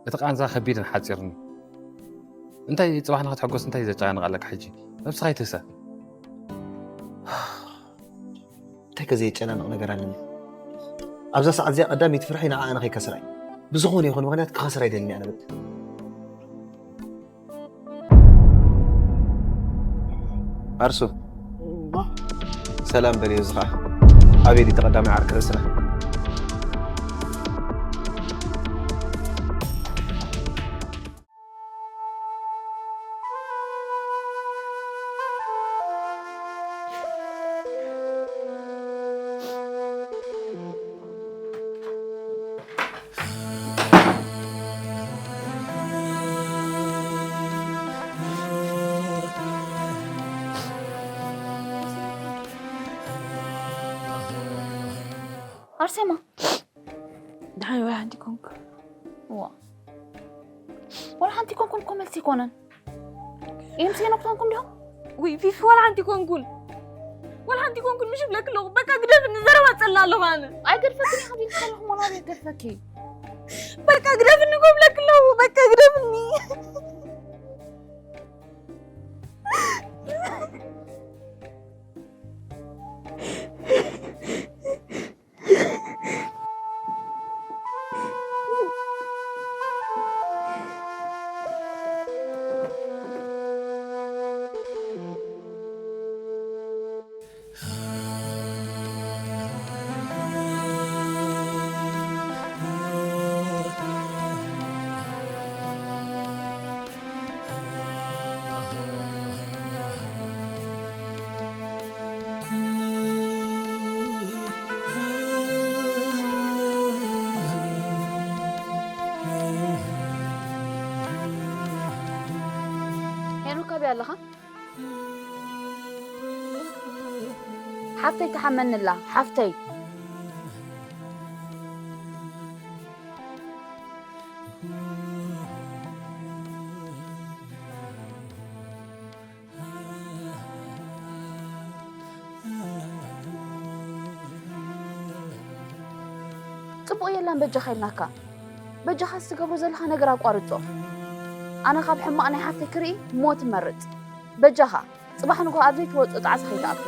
እቲ ቃንዛ ከቢድን ሓጺርን እዩ። እንታይ ጽባሕ ንኽትሕጎስ እንታይ ዘጨናንቕ ኣለካ ሕጂ? ነብስኻ ኣይትህሰ። እንታይ ከ ዘየጨናንቕ ነገር ኣለኒ? ኣብዛ ሰዓት እዚኣ ቀዳመይቲ ፍርሒ ንዓ ኣነ ከይከስራ እዩ። ብዝኾነ ይኹን ምኽንያት ክኸስራ ኣይደልን እየ ኣነ በቃ። ኣርሱ፣ እዋ። ሰላም በልዮ፣ እዚ ኸዓ ኣቤል እዩ፣ እቲ ቀዳማይ ዓርኪ ርእስና። ኣርሴማ። ደሓን ዋላ ሓንቲ ኮንኩ። እዋ። ዋላ ሓንቲ ኮንኩም እኮ መልሲ ኣይኮነን። እዮም ሴኖ ክኾንኩም ዲኹም? ውይ ፊፊ፣ ዋላ ሓንቲ ኮንኩን። ዋላ ሓንቲ ኮንኩን ምሽ ብለክ ኣለኹ። በቃ ግደፍኒ፣ ዘረባ ጸላ ኣለኹ ኣነ። ኣይገድፈክን እየ፣ ከቢድኪ ኣለኹ፣ ሞና ቤት ገድፈኪ። በቃ ግደፍኒ እኮ ብለክ ኣለኹ። በቃ ግደፍኒ። ሄኖክ፣ ኣበይ ኣለኻ? ሓፍተይ ትሓመኒ ኣላ፣ ሓፍተይ። ጽቡቕ የላን በጃኻ ኢልናካ። በጃኻ ዝትገብሮ ዘለኻ ነገር ኣቋርጾ። ኣነ ካብ ሕማቕ ናይ ሓፍተይ ክርኢ ሞት እመርጽ። በጃኻ ጽባሕ ንግሆ ኣብ ዘይትወጾ ጣዕሳ ከይትኣቱ።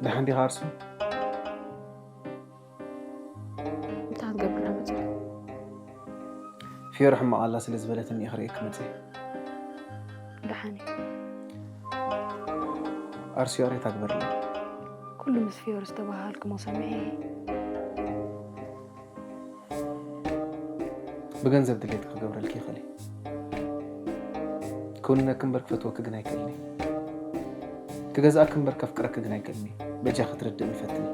ደሓን ዲኻ ኣርሱ? እንታይ ክትገብር ኢና መፂና? ፊዮሪ ሕማቕ ኣላ ስለ ዝበለትኒ እየ ክርእየኪ መፂአ። ደሓን እየ። ኣርሱ ይቕሬታ ግበርለይ። ኩሉ ምስ ፊዮሪ ዝተባሃልክሞ ሰሚዐ እየ። ብገንዘብ ድሌት ክገብረልኪ ይኽእል እየ። ክውንነኪ እምበር ክፈትወኪ ግን ኣይክእልን እየ። ክገዝኣኪ እምበር ከፍቅረኪ ግን ኣይክእልን እየ። በጃ ክትርድእኒ ፈትኒ።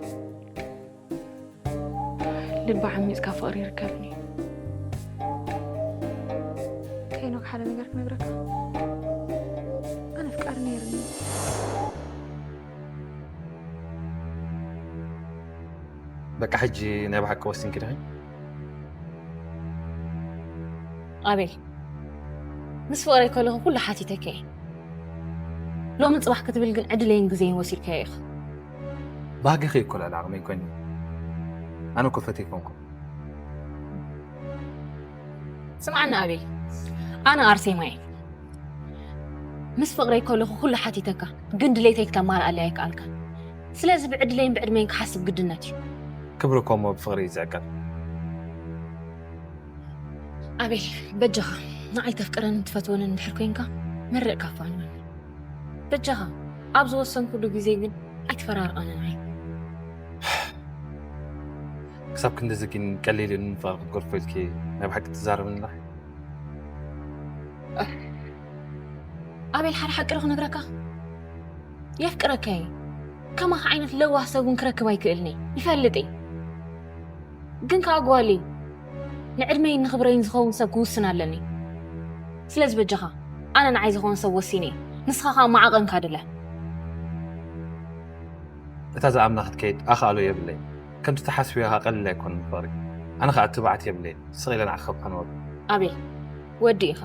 ልቢ ዓሚፅካ ፍቕሪ ይርከብኒ። ከይኖክ ሓደ ነገር ክነግረካ። ኣነ ፍቃድ ነይርኒ። በቃ ሕጂ ናይ ብሓቂ ወሲንኪ ዲኺ? ኣቤል፣ ምስ ፍቕረይ ከለኹ ኩሉ ሓቲተካ እየ። ሎምን ጽባሕ ክትብል ግን ዕድለይን ግዜን ወሲድካዮ ኢኻ። ባህጊ ከይኮነ ዓቕመይ ኮይኑ ኣነ እኮ ፈትየ ኮንኩ። ስምዓኒ ኣቤል፣ ኣነ ኣርሴማ እየ። ምስ ፍቕረይ ከለኹ ኩሉ ሓቲተካ፣ ግን ድሌተይ ክተማልኣለይ ኣይከኣልካን። ስለዚ ብዕድለይን ብዕድመይን ክሓስብ ግድነት እዩ። ክብሪ እኮ እሞ ብፍቕሪ እዩ ዝዕቀብ። ኣቤል፣ በጃኻ ንዓይ ተፍቅረንን ትፈትወንን እንድሕር ኮይንካ መርቕ ካፋ ንበል። በጃኻ ኣብ ዝወሰንኩሉ ግዜ ግን ኣይትፈራርቐኒ ንዓይ። ክሳብ ክንድዚ ግን ቀሊል እዩ ንፍቕሪ ክትገድፎ ኢልኪ ናይ ብሓቂ ትዛረብኒ ኣለኺ? ኣቤል፣ ሓደ ሓቂ ዶ ክነግረካ? የፍቅረካ እየ። ከማኻ ዓይነት ለዋህ ሰብ እውን ክረክብ ኣይክእልን እየ፣ ይፈልጥ እየ። ግን ከኣ ጓል እየ። ንዕድመይን ንኽብረይን ዝኸውን ሰብ ክውስን ኣለኒ። ስለዚ በጃኻ ኣነ ንዓይ ዝኸውን ሰብ ወሲነ እየ። ንስኻ ከኣ መዓቐንካ ድለ። እታ ዝኣምና ክትከይድ ኣኽኣሎ የብለይ። ከምቲ ትሓስብዮ ኢኻ ቀሊል ኣይኮነን ፍቕሪ። ኣነ ኸኣ ትብዓት የብለይ። ስቕ ኢለ ንዓኺ ከብሓንወሉ። ኣቤል፣ ወዲ ኢኻ።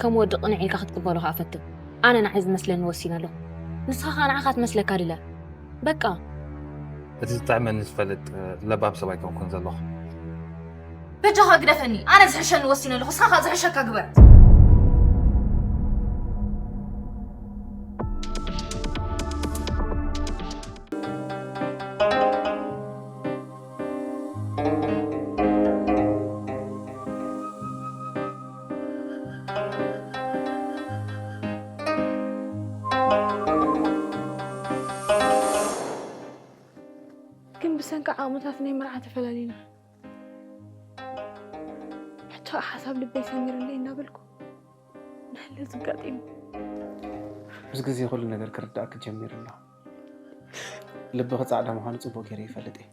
ከም ወዲ ቅንዕ ኢልካ ክትቅበሎ ኸኣ ፈትን። ኣነ ንዓይ ዝመስለኒ ወሲነ ኣለኹ። ንስኻ ኸኣ ንዓኻ ትመስለካ ድለ። በቃ። እቲ ዝጥዕመኒ ዝፈልጥ ለባም ሰብ ኣይኮንኩን ዘለኹ። በጃኻ ግደፈኒ። ኣነ ዝሕሸኒ ወሲነ ኣለኹ። ንስኻ ኸኣ ዝሕሸካ ግበር። ግን ብሰንኪ ዓቕምታት ናይ መርዓ ተፈላሊና። ሕቶ ሓሳብ ልበይ ሰሚርለይ እናበልኩ ንሕልህ ዝጋጢሙ። ምስ ግዜ ኩሉ ነገር ክርዳእኪ ጀሚሩ ኣሎ። ልብኺ ጻዕዳ ምዃኑ ጽቡቕ ገይረ ይፈልጥ እየ።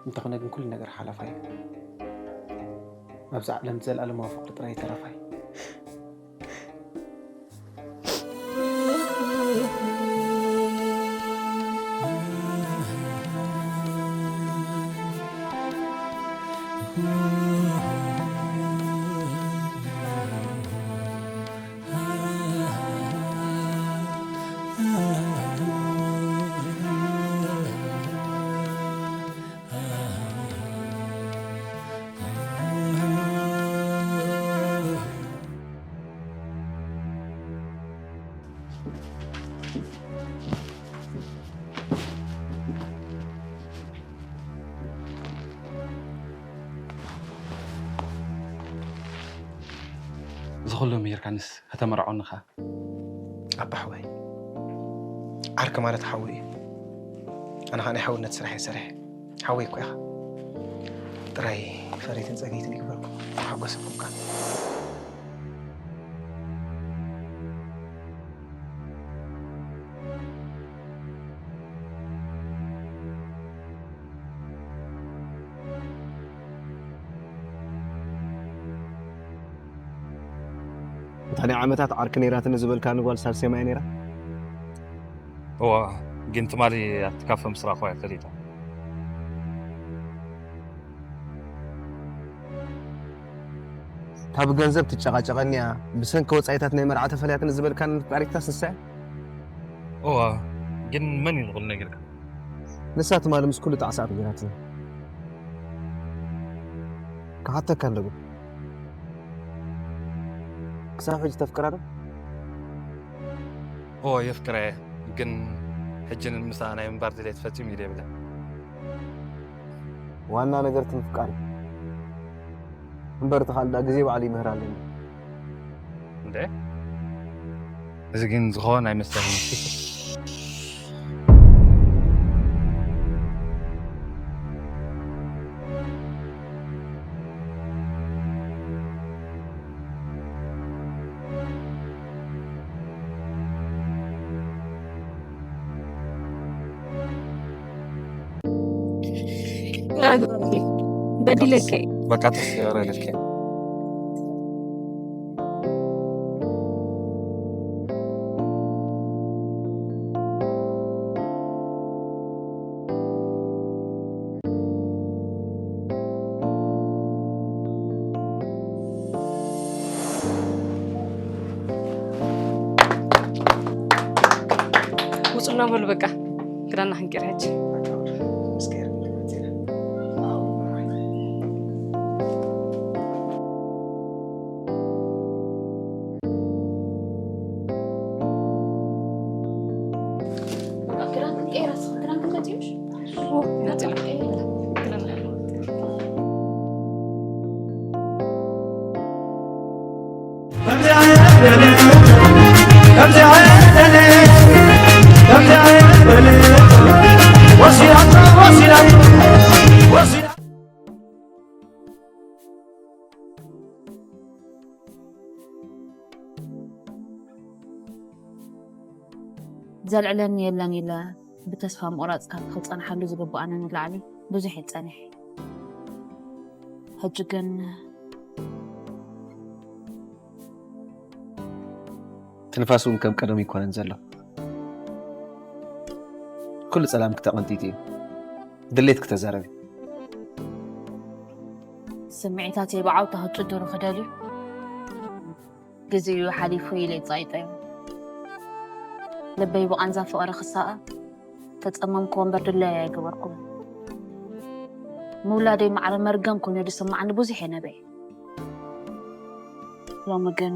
እንተኾነ ግን ኩሉ ነገር ሓለፋ እዩ። ኣብዚ ዓለም ዘለኣለማዊ ፍቕሪ ጥራይ እዩ ተረፋይ። እዚ ኩሉ ምሂርካንስ ከተመርዖኒ ኸኣ? ኣባ ሓወይ፣ ዓርኪ ማለት ሓዊ እዩ። ኣነ ኸኣ ናይ ሓውነት ስራሕ እየ ሰሪሐ። ሓወይ እኮ ኢኻ። ጥራይ ፈረይትን ጸገይትን ይግበርኩም፣ ተሓጎሰኩም ከኣ። እታ ናይ ዓመታት ዓርኪ ነይራትኒ ዝበልካኒ ጓል ሳርሴማ እያ ነይራ? እዋ፣ ግን ትማሊ ኣብቲ ካፈ ምስ ረኣኽዋ እያ ፈሊጣ። እታ ብገንዘብ ትጨቓጨቐኒ እያ፣ ብሰንኪ ወጻኢታት ናይ መርዓ ተፈልያትኒ ዝበልካኒ ነፋሪትካስ ንሳ እያ? እዋ፣ ግን መን እዩ ንኹሉ ነጊርካ? ንሳ ትማሊ ምስ ኩሉ ጣዕሳ ኣኽቢራትኒ። ክሓተካ ኣለዎ። ክሳብ ሕጂ ተፍቅራ ዶ? እዎ የፍቅራ እየ፣ ግን ሕጂ ንምሳኣ ናይ ምንባር ድሌት ፈጺሙ ኢደ የብለን። ዋና ነገር እቲ ምፍቃር እዩ። እምበር እቲ ካልእ ዳ ግዜ ባዕሉ ይምህር ኣለኒ። እንደ እዚ ግን ዝኸውን ኣይመስለኒ። በዲለከ በቃ ተስፈረልከ ውፁና በሉ በቃ ክዳና ክንቀር ሕጂ ዘልዕለኒ የለን ኢለ ብተስፋ ምቑራጽ ካብ ክጸንሓሉ ዝግብኣኒ ንላዕሊ ብዙሕ እየ ጸኒሐ። ሕጂ ግን ትንፋስ እውን ከም ቀደም ኣይኮነን ዘሎ። ኩሉ ጸላም ክተቐንጢጡ እዩ። ድሌት ክተዛረብ እዩ። ስምዒታተይ ብዓውታ ክጭድሩ ክደልዩ ግዜኡ ሓሊፉ ኢለ ይጻይጠዮ። ልበይ ብቓንዛ ፍቕሪ ክሳቐ ተጸመምኩ እምበር ድለይ ኣይገበርኩን። ምውላደይ ማዕረ መርገም ኮይኑ ዝስምዓኒ ብዙሕ እየ ነቢዐ። ሎሚ ግን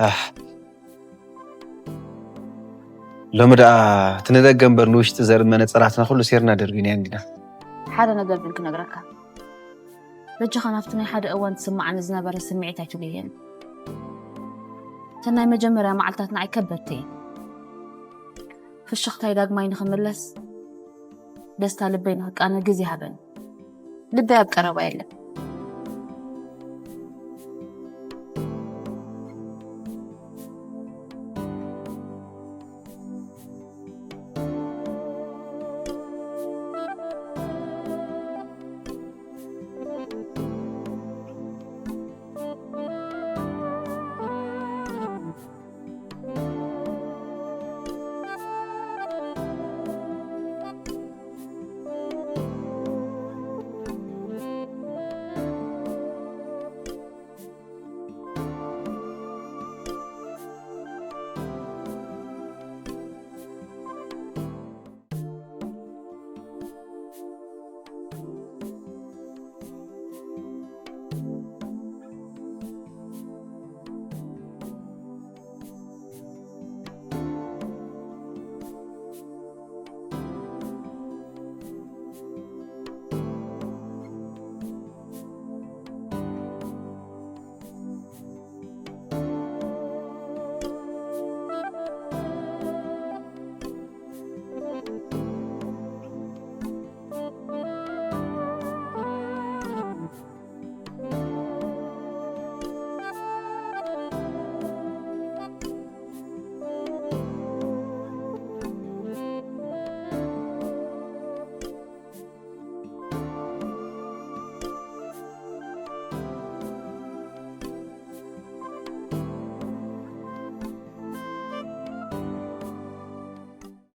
ኣሕ፣ ሎሚ ደኣ እቲ ንደገ እምበር ንውሽጢ ዘርኢ መነጸራትና ኩሉ ሴርና ደርቢናዮ እንዲና። ሓደ ነገር ግን ክነግረካ። በጃኻ ናብቲ ናይ ሓደ እዋን ትስምዓኒ ዝነበረ ስምዒት ኣይትጉየኒ። እተን ናይ መጀመርያ መዓልታት ንዓይ ከበድቲ እየን። ፍሽኽታይ ዳግማይ ንኽምለስ ደስታ ልበይ ንኽቃነ ግዜ ሃበኒ። ልበይ ኣብ ቀረባ የለን።